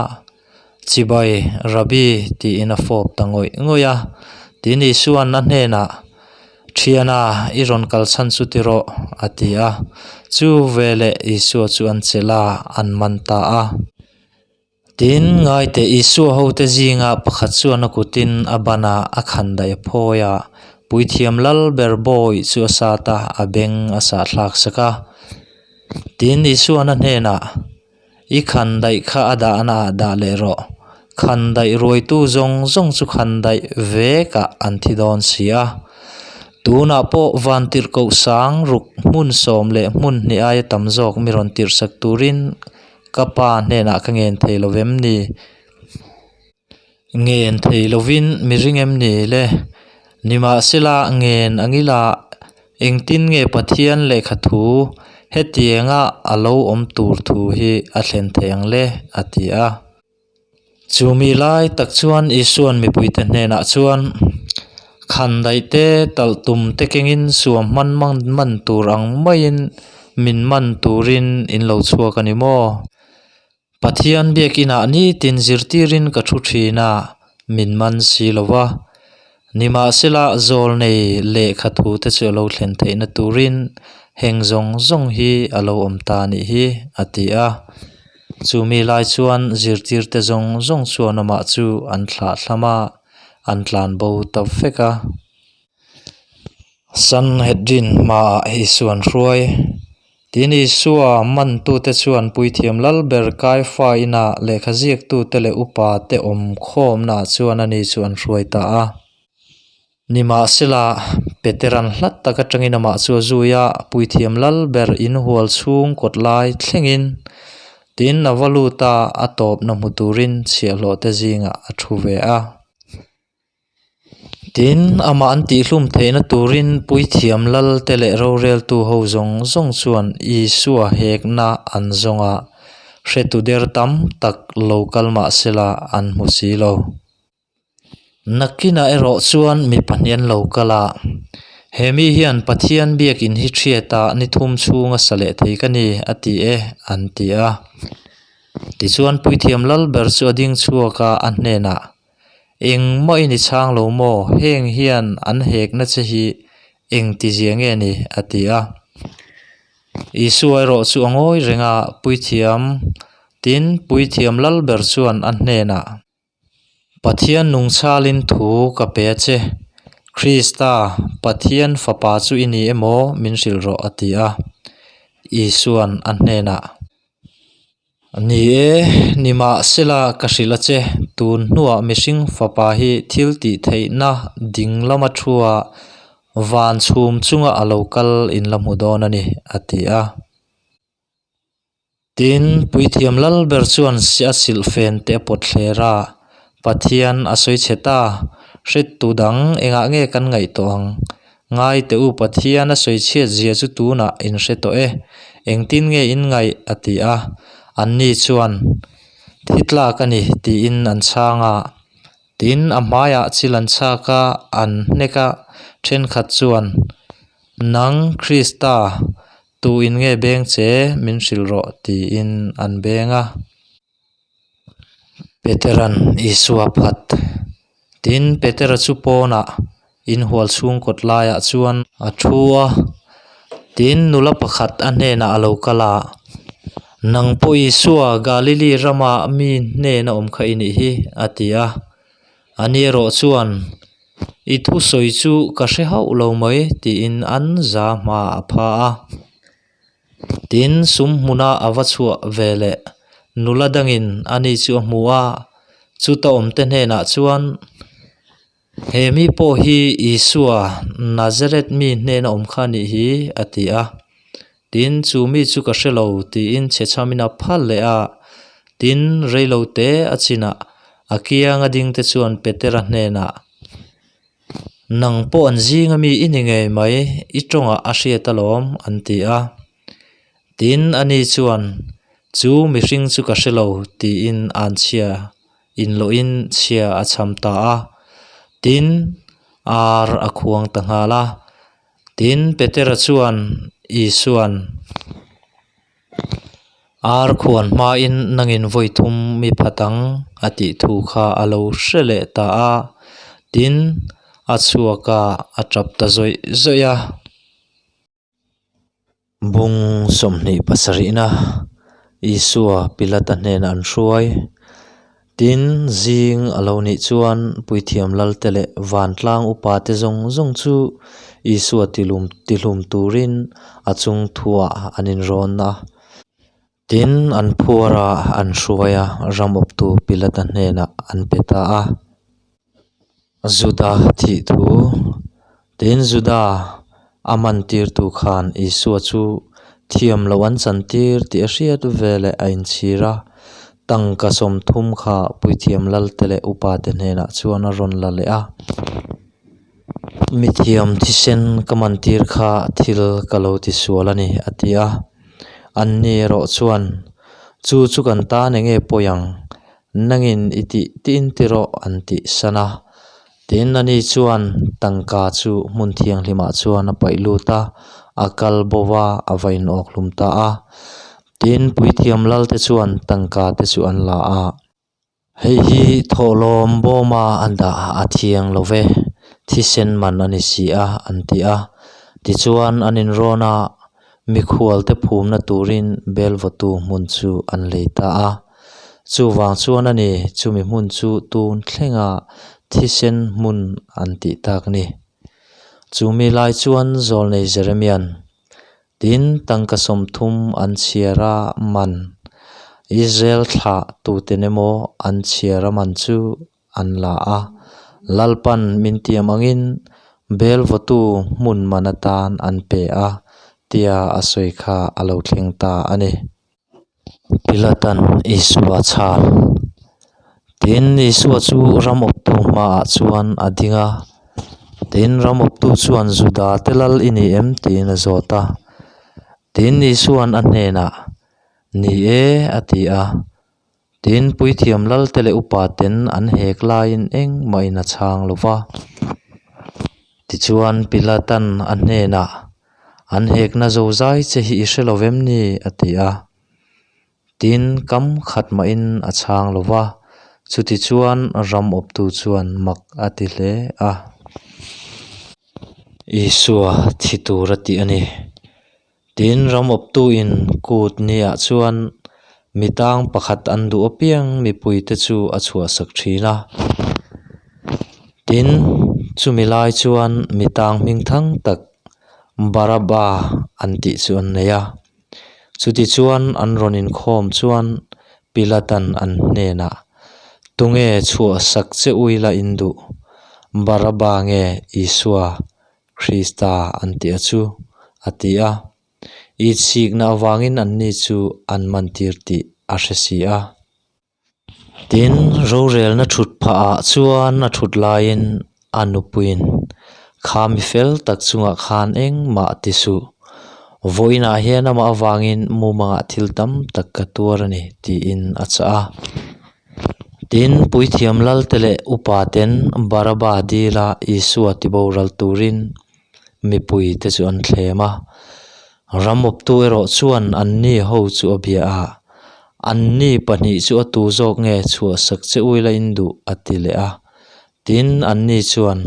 Chibai, Rabbi, tiin a fawp ta ngawih ngawih a. Tin, Isua'n a hnenah, Thiana, i rawn kal chhan chu ti rawh, a ti a. Chu veleh Isua chu an chelh a, an man ta a. Tin, ngaite Isua hote zinga pakhat chuan a kutin a ban a, a khandaih a phawi a, puithiam lal ber bawi chu a sat a, a beng a sahthlak sak a. Tin, Isua'n a hnenah, I khandaih kha a dahna ah dah leh rawh, khandaih ruaitu zawng zawng chu khandaih vekah an thi dawn si a. Tunah pawh vantirhkoh sang ruk hmun sawm leh hmun hnih aia tam zawk mi rawn tirhsak turin Ka pa hnenah ka ngen thei lo vem ni? Ngen thei lovin mi ring em ni le? Nimahsela ngen angila engtin nge Pathian lehkha thu hetianga a lo awm tur thu hi a thlen thei ang le? a ti a. Chu mi lai tak chuan Isua'n mipuite hnenah chuan, Khandaih te, talh tum te kengin suam hman man man tur ang maiin min man turin in lo chhuak a ni maw? Pathian biakinah nitin zirtirin ka thu thin a, min man si lo va. Nimahsela, zawlnei lehkha thute chu a lo thlen theihna turin heng zawng zawng hi a lo awm ta a nih hi, a ti a. Chumi lai chuan zirtirte zawng zawng chuan amah chu an thlahthlam a, an tlanbo ta vek a. Sanhedrin hmaah Isuan hruai. Tin, Isua mantute chuan Puithiam Lalber Kaifa inah lehkha ziaktute leh upate awm khawmnaah chuan ani chu an hruai ta a. Nimahsela, Petera'n hlat tak atangin amah chu a zui a, Puithiam Lalber inhual chhung kawt lai thlengin. Tin, a va lut a, a tawpna hmu turin chhiahhlawhte zingah a thu ve a. Tin, amah an tihhlum theihna turin Puithiam Lalte leh roreltu ho zawng zawng chuan Isua hekna an zawng a, hretu der tam tak lo kal mah sela an hmu si lo. Nakinah erawh chuan mi pahnih an lo kal a, He mi hian Pathian biakin hi ṭhiat a ni thum chhunga sa leh thei ka ni, a ti e, an ti a. Tichuan Puithiam Lalber chu a ding chhuak a, a hnenah, Engmah i ni chhang lo maw? Heng hian an hekna che hi eng ti zia nge ni? a ti a. Isua erawh chu a ngawi reng a, Puithiam, tin, Puithiam Lalber chuan a hnenah, Pathian nungchhalin thu ka pe a che, Krista, Pathian Fapa chu i ni emaw min hrilh rawh, a ti a. Isua'n a hnenah, Ni e, nimahsela ka hrilh a che, tun hnuah mihring fapa hi thil tih theihna ding lama thua van chhum chunga a lo kal in la hmu dawn a ni, a ti a. Tin, Puithiam Lalber chuan a silhfen te a pawt thler a, Pathian a sawi chhe ta, hrettu dang engah nge kan ngaih tawh ang? Ngai teh u, Pathian a sawi chhiat zia chu tunah in hre tawh e, engtin nge in ngaih? a ti a. Anni chuan, Thi tlak a ni, tiin an chhang a. Tin, a hmaiah chil an chhak a, an hnek a, thenkhat chuan, Nang, Krista, tu in nge beng che, min hrilh rawh, tiin an beng a. Petera'n Isua phat. Tin, Petera chu pawnah inhual chhung kawt laiah chuan a thu a. Tin, nula pakhat a hnenah a lo kal a, Nang pawh Isua, Galili rama mi hnena awm kha i nih hi, a ti a. Ani erawh chuan, I thusawi chu ka hre hauh lo mai, tiin an za hma a pha a. Tin, sum hmuna a va chhuah ve leh nula dangin ani chu a hmu a, chuta awmte hnenah chuan, He mi pawh hi Isua, Nazareth mi hnena awm kha a nih hi, a ti a. Tin, chu mi chu ka hre lo, tiin chhechhamin a phal leh a. Tin, reilote a chinah a kianga dingte chuan Petera hnenah, Nang pawh an zinga mi i ni ngei mai, i tawngah a hriat alawm, an ti a. Tin, ani chuan, Chu mihring chu ka hre lo, tiin an chhia inlawhin chhia a chham ta a. Tin, ar a khuang ta nghal a. Tin, Petera chuan Isua'n, Ar khuan hmain nangin vawi thum mi phat ang a tih thu kha a lo hre leh ta a, tin a chhuak a, a tap ta zawih zawih a. Bung 27na Isua Pilata hnenah an hruai. Tin, zing a lo nih chuan Puithiam Lalte leh Vantlang upate zawng zawng chu Isua tilum tihlum turin a chung thuah an inrawn a. Tin, an phuar a, an hruai a, ram awptu Pilata hnenah an pe ta a. Juda thih thu. Tin, Juda a mantirtu khan Isua chu thiam loh an chantir tih a hriat veleh a inchhir a, tangka 30 kha Puithiam Lalte leh upate hnenah chuan a rawn la leh a. Mithiam thisen ka mantir kha thil ka lo tisual a ni, a ti a. Anni erawh chuan, Chu chu kan tan enge pawi ang? Nangin i tih tiin ti rawh an tih san a. Tin, ani chuan tangka chu hmun thianghlimah chuan a paih lut a, a kal bo va, a va inawkhlum ta a. Tin, puithiam lalte chuan tangka te chu an la a. Hei hi thawhlawm bawma a dah a thiang lo ve, thisen man a ni si a, an ti a. Tichuan, an inrawn a, mikhualte phumna turin belvawtu hmun chu an lei ta a. Chuvang chuan a ni, chumi hmun chu tun thlenga thisen hmun an tih tak ni. Chumi lai chuan zawlnei Jeremian, Tin, tangka 30 an chhiar a man, Israel thlah tuten emaw an chhiar a man chu an la a, Lalpan min tiam angin belvawtu hmun man atan an pe a, tia a sawi kha a lo thleng ta a ni. Pilatan Isua chhal. Tin, Isua chu ram awptu hmaah chuan a ding a. Tin, ram awptu chuan, Juda te lal i ni em? tiin a zawt a. Tin, Isua'n a hnenah, Ni e, a ti a. Tin, puithiam lalte leh upaten an hek laiin engmahin a chhang lo va. Tichuan, Pilatan a hnenah, An hekna zozai che hi i hre lo vem ni? a ti a. Tin, kam khat mahin a chhang lo va, chutichuan ram awptu chuan mak a ti hle a. Isua thi tur a tih a ni. Tin, ram awptuin kut niah chuan mi tang pakhat an duh apiang mipuite chu a chhuahsak thin a. Tin, chumi lai chuan mi tang hming thang tak Baraba an tih chu an nei a. Chutichuan an rawn inkhawm chuan Pilatan an hnenah, Tunge chhuahsak che ui la in duh? Baraba nge Isua Krista an tih a chu? a ti a. Itsikna avangin anni chu an mantir tih a hre si a. Tin, rorelna thut phahah chuan a thut laiin a nupuiin, Kha mi fel tak chungah khan engmah ti suh. Vawiinah hian amah avangin mumangah thil tam tak ka tuar a ni, tiin a chah a. Tin, puithiam lalte leh upaten Baraba dila Isua tiboral turin mipuite chu an thlem a. Ram awptu erawh chuan anni ho chu a bia a, Anni pahnih chu a tu zawk nge chhuahsak che ui la in duh a ti leh a. Tin, anni chuan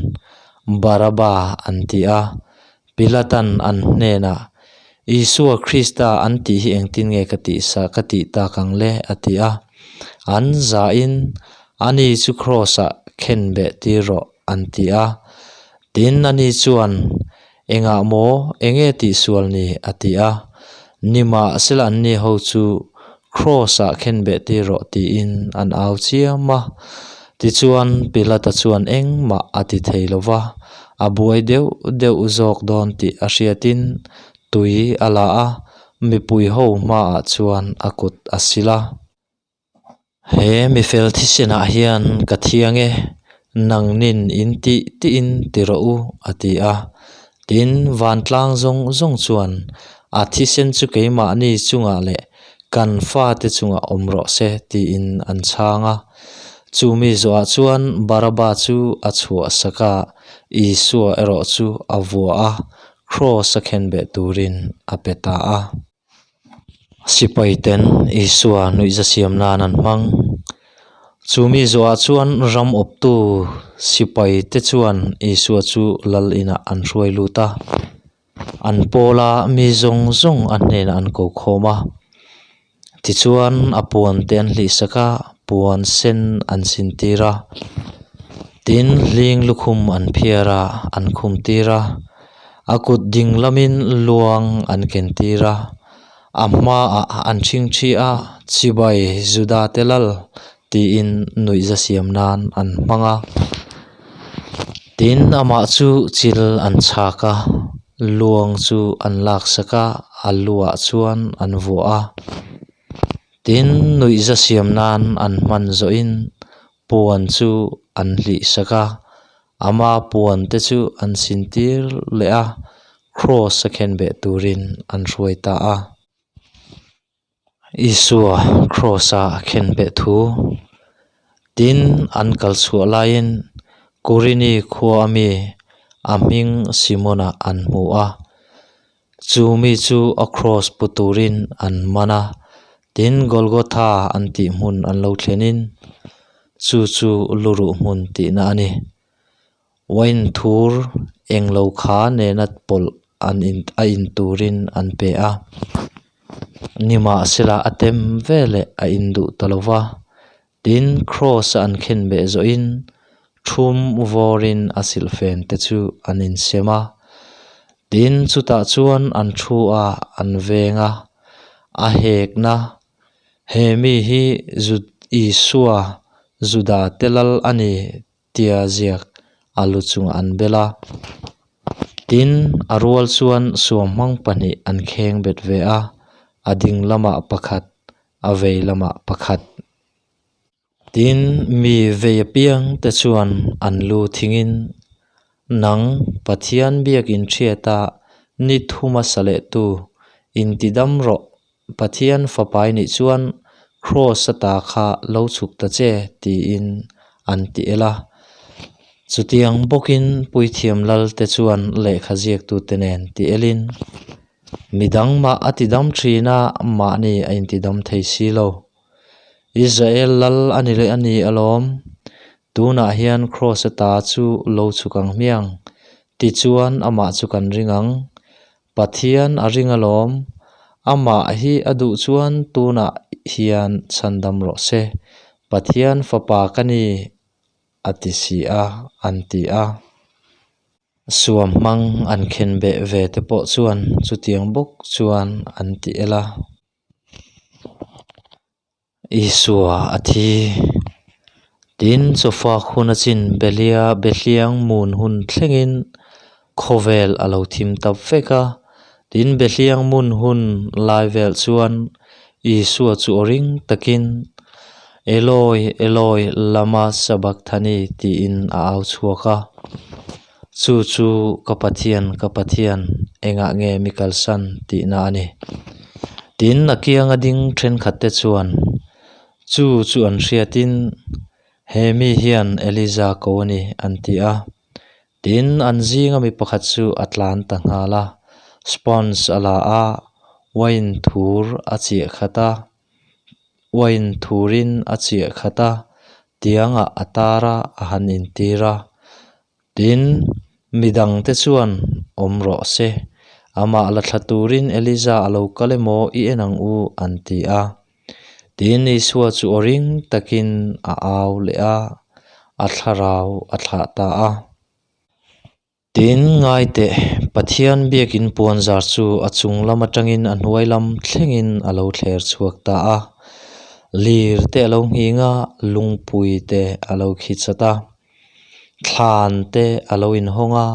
Baraba an ti a. Pilatan an hnenah, Isua Krista an tih hi engtin nge ka tih sa ka tih tak ang le? a ti a. An zahin, Ani chu kraws-ah khenbeh tir rawh an ti a. Tin, ani chuan, Engah maw, enge tihsual ni? a ti a. Nimahsela anni ho chu Kraws-ah khenbeh tir rawh tiin an au chiam a. Tichuan, Pilata chuan engmah a ti thei lo va, a buai deuh deuh zawk dawn tih a hriatin tui a la a, mipui ho hmaah chuan a kut a sil a. He mifel thisenah hian ka thiang e, nangnin in tih tiin ti rawh u, a ti a. Tin, vantlang zawng zawng chuan a thisen chu keimahni chungah leh kan fate chungah awm rawh se tiin an chhang a. Chumi zawhah chuan Baraba chu a chhuahsak a, Isua erawh chu a vua a, kraws a khenbeh turin a pe ta a. Sipaiten Isua nuihza siam nan an hmang. Chu mi zawhah chuan ram awptu sipaite chuan Isua chu lal inah an hruai lut a. An pawla mi zawng zawng a hnenah an ko khawm a. Tichuan a puan te an hlihsak a, puan sen an sintir a. Tin, hling lukhum an phiar a, an khum tir a. A kut ding lamin luang an ken tir a, a hmaah an ṭhingṭhi a, Chibai Juda te lal tiin nuihza siam nan an hmang a. Tin, amah chu chil an chhak a, luang chu an laksak a, a luah chuan an vuah a. Tin, nuihza siam nan an hman zawhin puan chu an hlihsak a, Ama puan te chu an sintir leh a, kraws a khenbeh turin an hruai ta a. Isua kraws a khenbeh thu. Tin, an kal chhuah laiin Kurini khua ami a hming Simona an hmu a. Chu mi chu a kraws pu turin an man a, tin Golgotha an tih hmun an lo thlenin chu chu luruh hmun tihna a ni. Wine thur englo kha nena pawlh an in a in turin an pe a, nimahsela a tem veleh a in duh ta lo va. Tin, kraws a an khenbeh zawhin thum vawrin a silhfen te chu an insem a. Tin, chutah chuan an thu a, an veng a, a hekna, He mi hi Isua, Juda te lal a ni tia ziak a lu chungah an bel a. Tin, a rual chuan suamhmang pahnih an kheng bet ve a, a ding lamah pakhat, a vei lamah pakhat. Tin, mi vei apiang te chuan an lu thingin, Nang, Pathian biakin thiata ni thuma sa lehtu, intidam rawh, Pathian fapai nih chuan Kraws ata kha lo chhuk ta che, tiin an ti el a. Chutiang bawkin Puithiam Lalte chuan lehkha ziaktute nen ti elin, Midang mah a tidam thin a, mahni a intidam thei si lo. Israel lal a ni leh a ni alawm. Tunah hian Kraws ata chu lo chhuk ang hmiang, tichuan amah chu kan ring ang. Pathian a ring alawm, amah hi a duh chuan tunah hian chhandam rawh se, Pathian fapa ka ni a ti si a, an ti a. Suam hmang an khenbeh ve te pawh chuan chutiang bawk chuan an ti el a. Isua a thi. Tin, chawfak hun a chin Belia Behliang mun hun thlengin khawvel a lo thim ta vek a. Tin, Behliang mun hun lai vel chuan Isua chu aw ring takin, Eloi, Eloi, lama sabakthani tiin a au chhuak a. Chu chu ka Pathian, ka Pathian, engah nge mi kalsan tihna a ni. Tin, a kianga ding thenkhatte chuan chu chu an hriatin, He mi hian Eliza ko a ni, an ti a. Tin, an zinga mi pakhat chu a tlan ta nghal a, sponge a la a, wine thur a chiah khat a, wine thurin a chiah khat a, tiangah a tar a, a han intir a. Tin, midangte chuan awm rawh se, amah la thla turin Eliza a lo kal emaw i en ang u, an ti a. Tin, Isua chu aw ring takin a au leh a, a thlarau a thlah ta a. Tin, ngai teh, Pathian biakin puanzar chu a chung lam atangin a hnuai lam thlengin a lo thler chhuak ta a. Lir te a lo nghing a, lungpui te a lo khi chat a. Thlan te a lo inhawng a,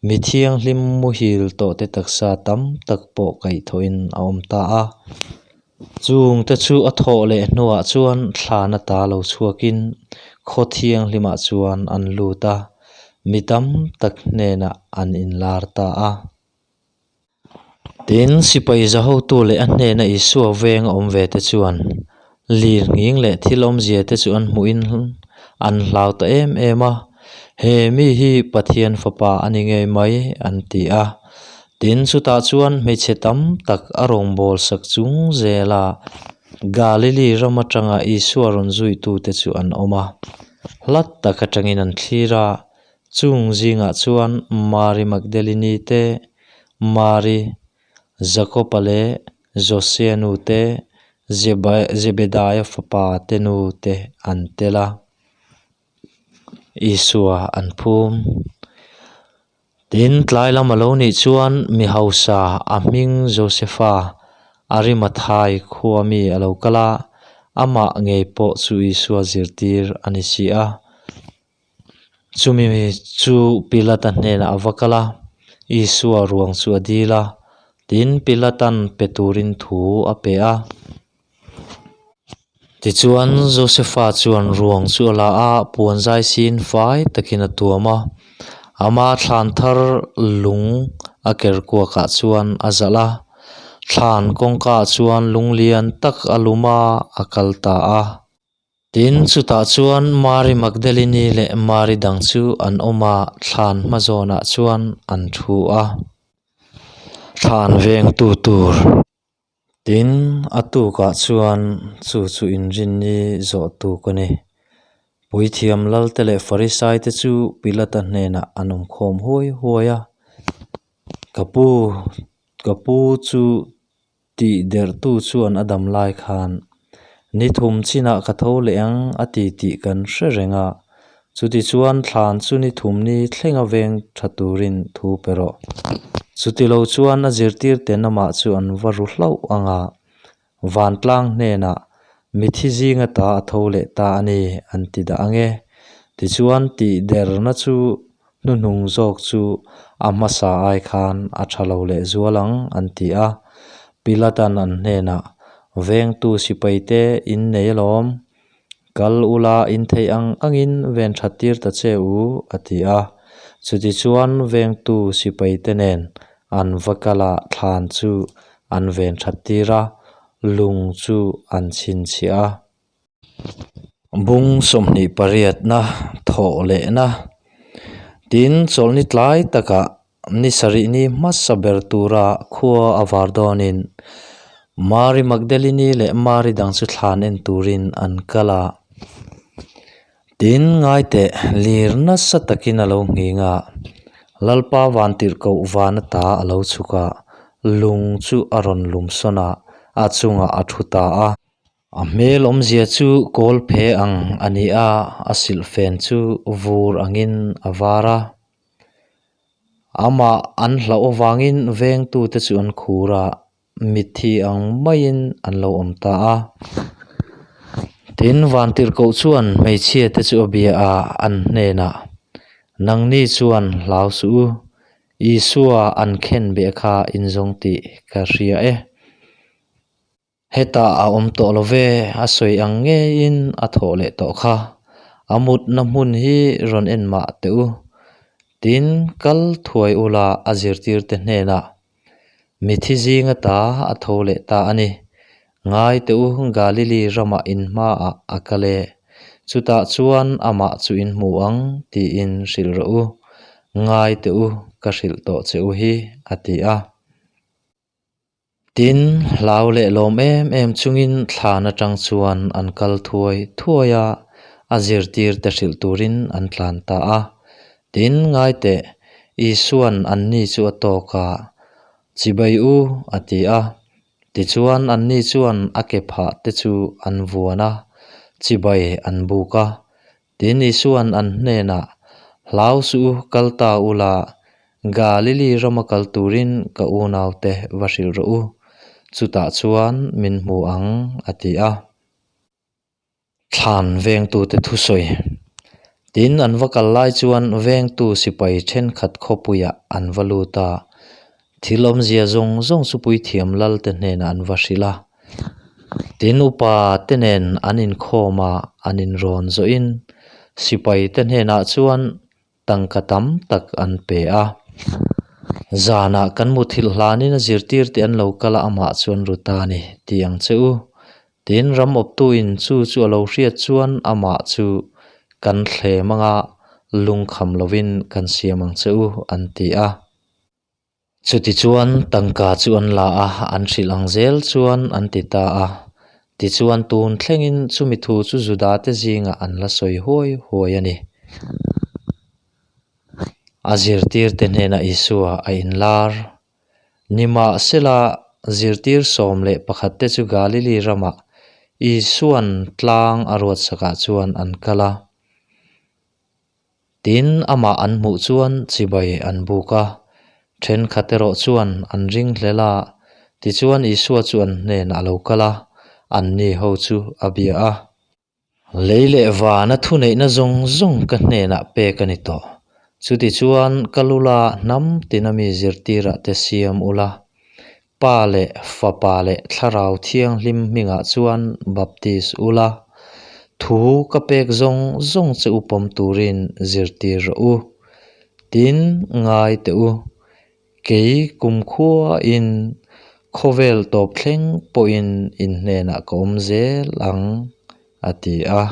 mi thianghlim muhil tawh te taksa tam tak pawh kaihthawhin a awm ta a. Chung te chu a thawh leh hnuah chuan thlan ata lo chhuakin khaw thianghlimah chuan an lut a, mi tam tak hnenah an inlar ta a. Tin, sipai za hotu leh a hnena Isua veng a awm ve te chuan lir nghing leh thil awmzia te chu an hmuhin an hlau ta em em a, He mi hi Pathian Fapa a ni ngei mai, an ti a. Tin, chutah chuan hmeichhe tam tak a rawngbâwl sak chung zela Galili ram aṭanga Isua rawn zuitute chu an awm a. Hla tak aṭangin an thlir a, Chung zingah chuan Mari Magdalini te, Mari, Jakoba leh Josea nu te, Zebedaia fapa te nu te an tel a, Isua an phum. Tin, tlai lam a lo nih chuan mi hausa a hming Josefa Arimathai khua mi a lo kal a, amah ngei pawh chu Isua zirtir a ni si a. Chumi chu Pilata hnenah a va kal a, Isua ruang chu a dil a, tin Pilata'n pe turin thu a pe a. Tichuan Josefa chuan ruang chu a la a, puan zai sin fai takin a tuam a, ama thlan thar lung a ker kuakah chuan a zalh a, thlan kawngkaah chuan lung lian tak a lum a, a kal ta a. Tin, chutah chuan Mari Magdalini leh Mari dang chu an awm a, thlan hma zawnah chuan an thu a. Thlan vengtu tur. Tin, a tukah chuan chu chu inrinni zawh tuk a ni. Puithiam Lalte leh Farisaite chu Pilata hnenah an awm khawm huai huai a, Ka pu, ka pu chu tih derhtu chuan a dam lai khan, Ni thum chinah ka tho leh ang a ti tih kan hre reng a, chutichuan thlan chu ni thum ni thlenga veng tha turin thu pe rawh. Chutilo chuan a zirtirten amah chu an va ru hlauh ang a, vantlang hnenah mithi zinga ta a tho leh ta a ni an ti dah ang e. Tichuan tih derna chu hnuhnung zawk chu a hmasa ai khan a tha lo leh zual ang an ti a. Pilatan an hnenah, Vengtu sipaite in nei alawm, kal ula in theih ang angin ven that tir ta che u a ti a. Chutichuan vengtu sipaite nen an va kal a thlan chu an ven that tir a, lung chu an chhinchhiah a. Bung sawmhnih pariatna thawh lehna tin chawlhni tlai takah ni sarih ni hmasa ber tura khua a var dawnin Mari Magdalene leh Mari dang chu thlan en turin an kal a. Tin ngaiteh lir nasa takin a lo nghing a, Lalpa vantirhkoh van ata a lo chhuk a, lung chu a rawn lum sawn a, a chungah a thu ta a. A hmel awmzia chu kawl phe ang a ni a, a silhfen chu vur angin a var a. Amah an hlauh avangin vengtute chu an khur a, mitthi ang maiin an lo awm ta a. Tin, Vantirhkoh chuan hmeichhia te chu a bia a, an hnenah, Nangni chuan hlau suh u, Isua an khenbeh kha inzawng tih ka hria e. Hetah a awm tawh lo ve, a sawi ang ngeiin a thawh leh tawh kha. A mutna hmun hi rawn en mah teh u. Tin, kal thuai ula a zirtirte hnenah mithi zinga ta a tho leh ta a ni. Ngai teh u, Galili ramah in hmaah a kal e. Chutah chuan amah chu in hmu ang tiin hrilh rawh u. Ngai teh u, ka hrilh tawh che u hi, a ti a. Tin, hlau leh lawm em em chungin thlan atang chuan an kal thuai thuai a, a zirtirte hrilh turin an tlan ta a. Tin, ngaiteh, Isua'n anni chu a tawk a, Chibai u, a ti a. Tichuan anni chuan a ke phah te chu an vuan a, chibai an buk a. Tin Isua'n an hnenah, Hlau suh u, kal ta ula, Galili rama kal turin ka unaute va hrilh rawh u, chutah chuan min hmu ang, a ti a. Thlan vengtute thusawi. Tin an va kal lai chuan vengtu sipai thenkhat khawpuiah an va lut a, thil awmzia zawng zawng chu puithiam lalte hnenah an va hrilh a. Tin upa te nen an inkhawm a, an inrawn zawhin sipai te hnenah chuan tangka tam tak an pe a. Zanah kan muthilh hlanin a zirtirte an lo kal a, amah chu an ru ta a ni tih ang che u. Tin ram awptuin chu chu a lo hriat chuan amah chu kan thlem anga lungkham lovin kan siam ang che u an ti a. Chutichuan tangka chu an la a, an hrilh ang zel chuan an ti ta a. Tichuan tun thlengin chumi thu chu Juda te zingah an la sawi huai huai a ni. A zirtirte hnenah Isua a inlar. Nimahsela zirtir 11 te chu Galili ramah Isua'n tlang a ruatsakah chuan an kal a. Tin, amah an hmuh chuan chibai an buk a, thenkhat erawh chuan an ring hlel a, tichuan Isua chu an hnenah a lo kal a, anni ho chu a bia a. Lei leh vana thuneihna zawng zawng ka hnenah pek a ni tawh. Chutichuan ka lula hnam tina mi zirtirah te siam ula, Pa leh Fapa leh Thlarau Thianghlim hmingah chuan baptis ula, thu ka pek zawng zawng che u pawm turin zirtir rawh u. Tin, ngai teh u, kei kumkhuain khawvel tawp thleng pawhin in hnenah ka awm zel ang, a ti a.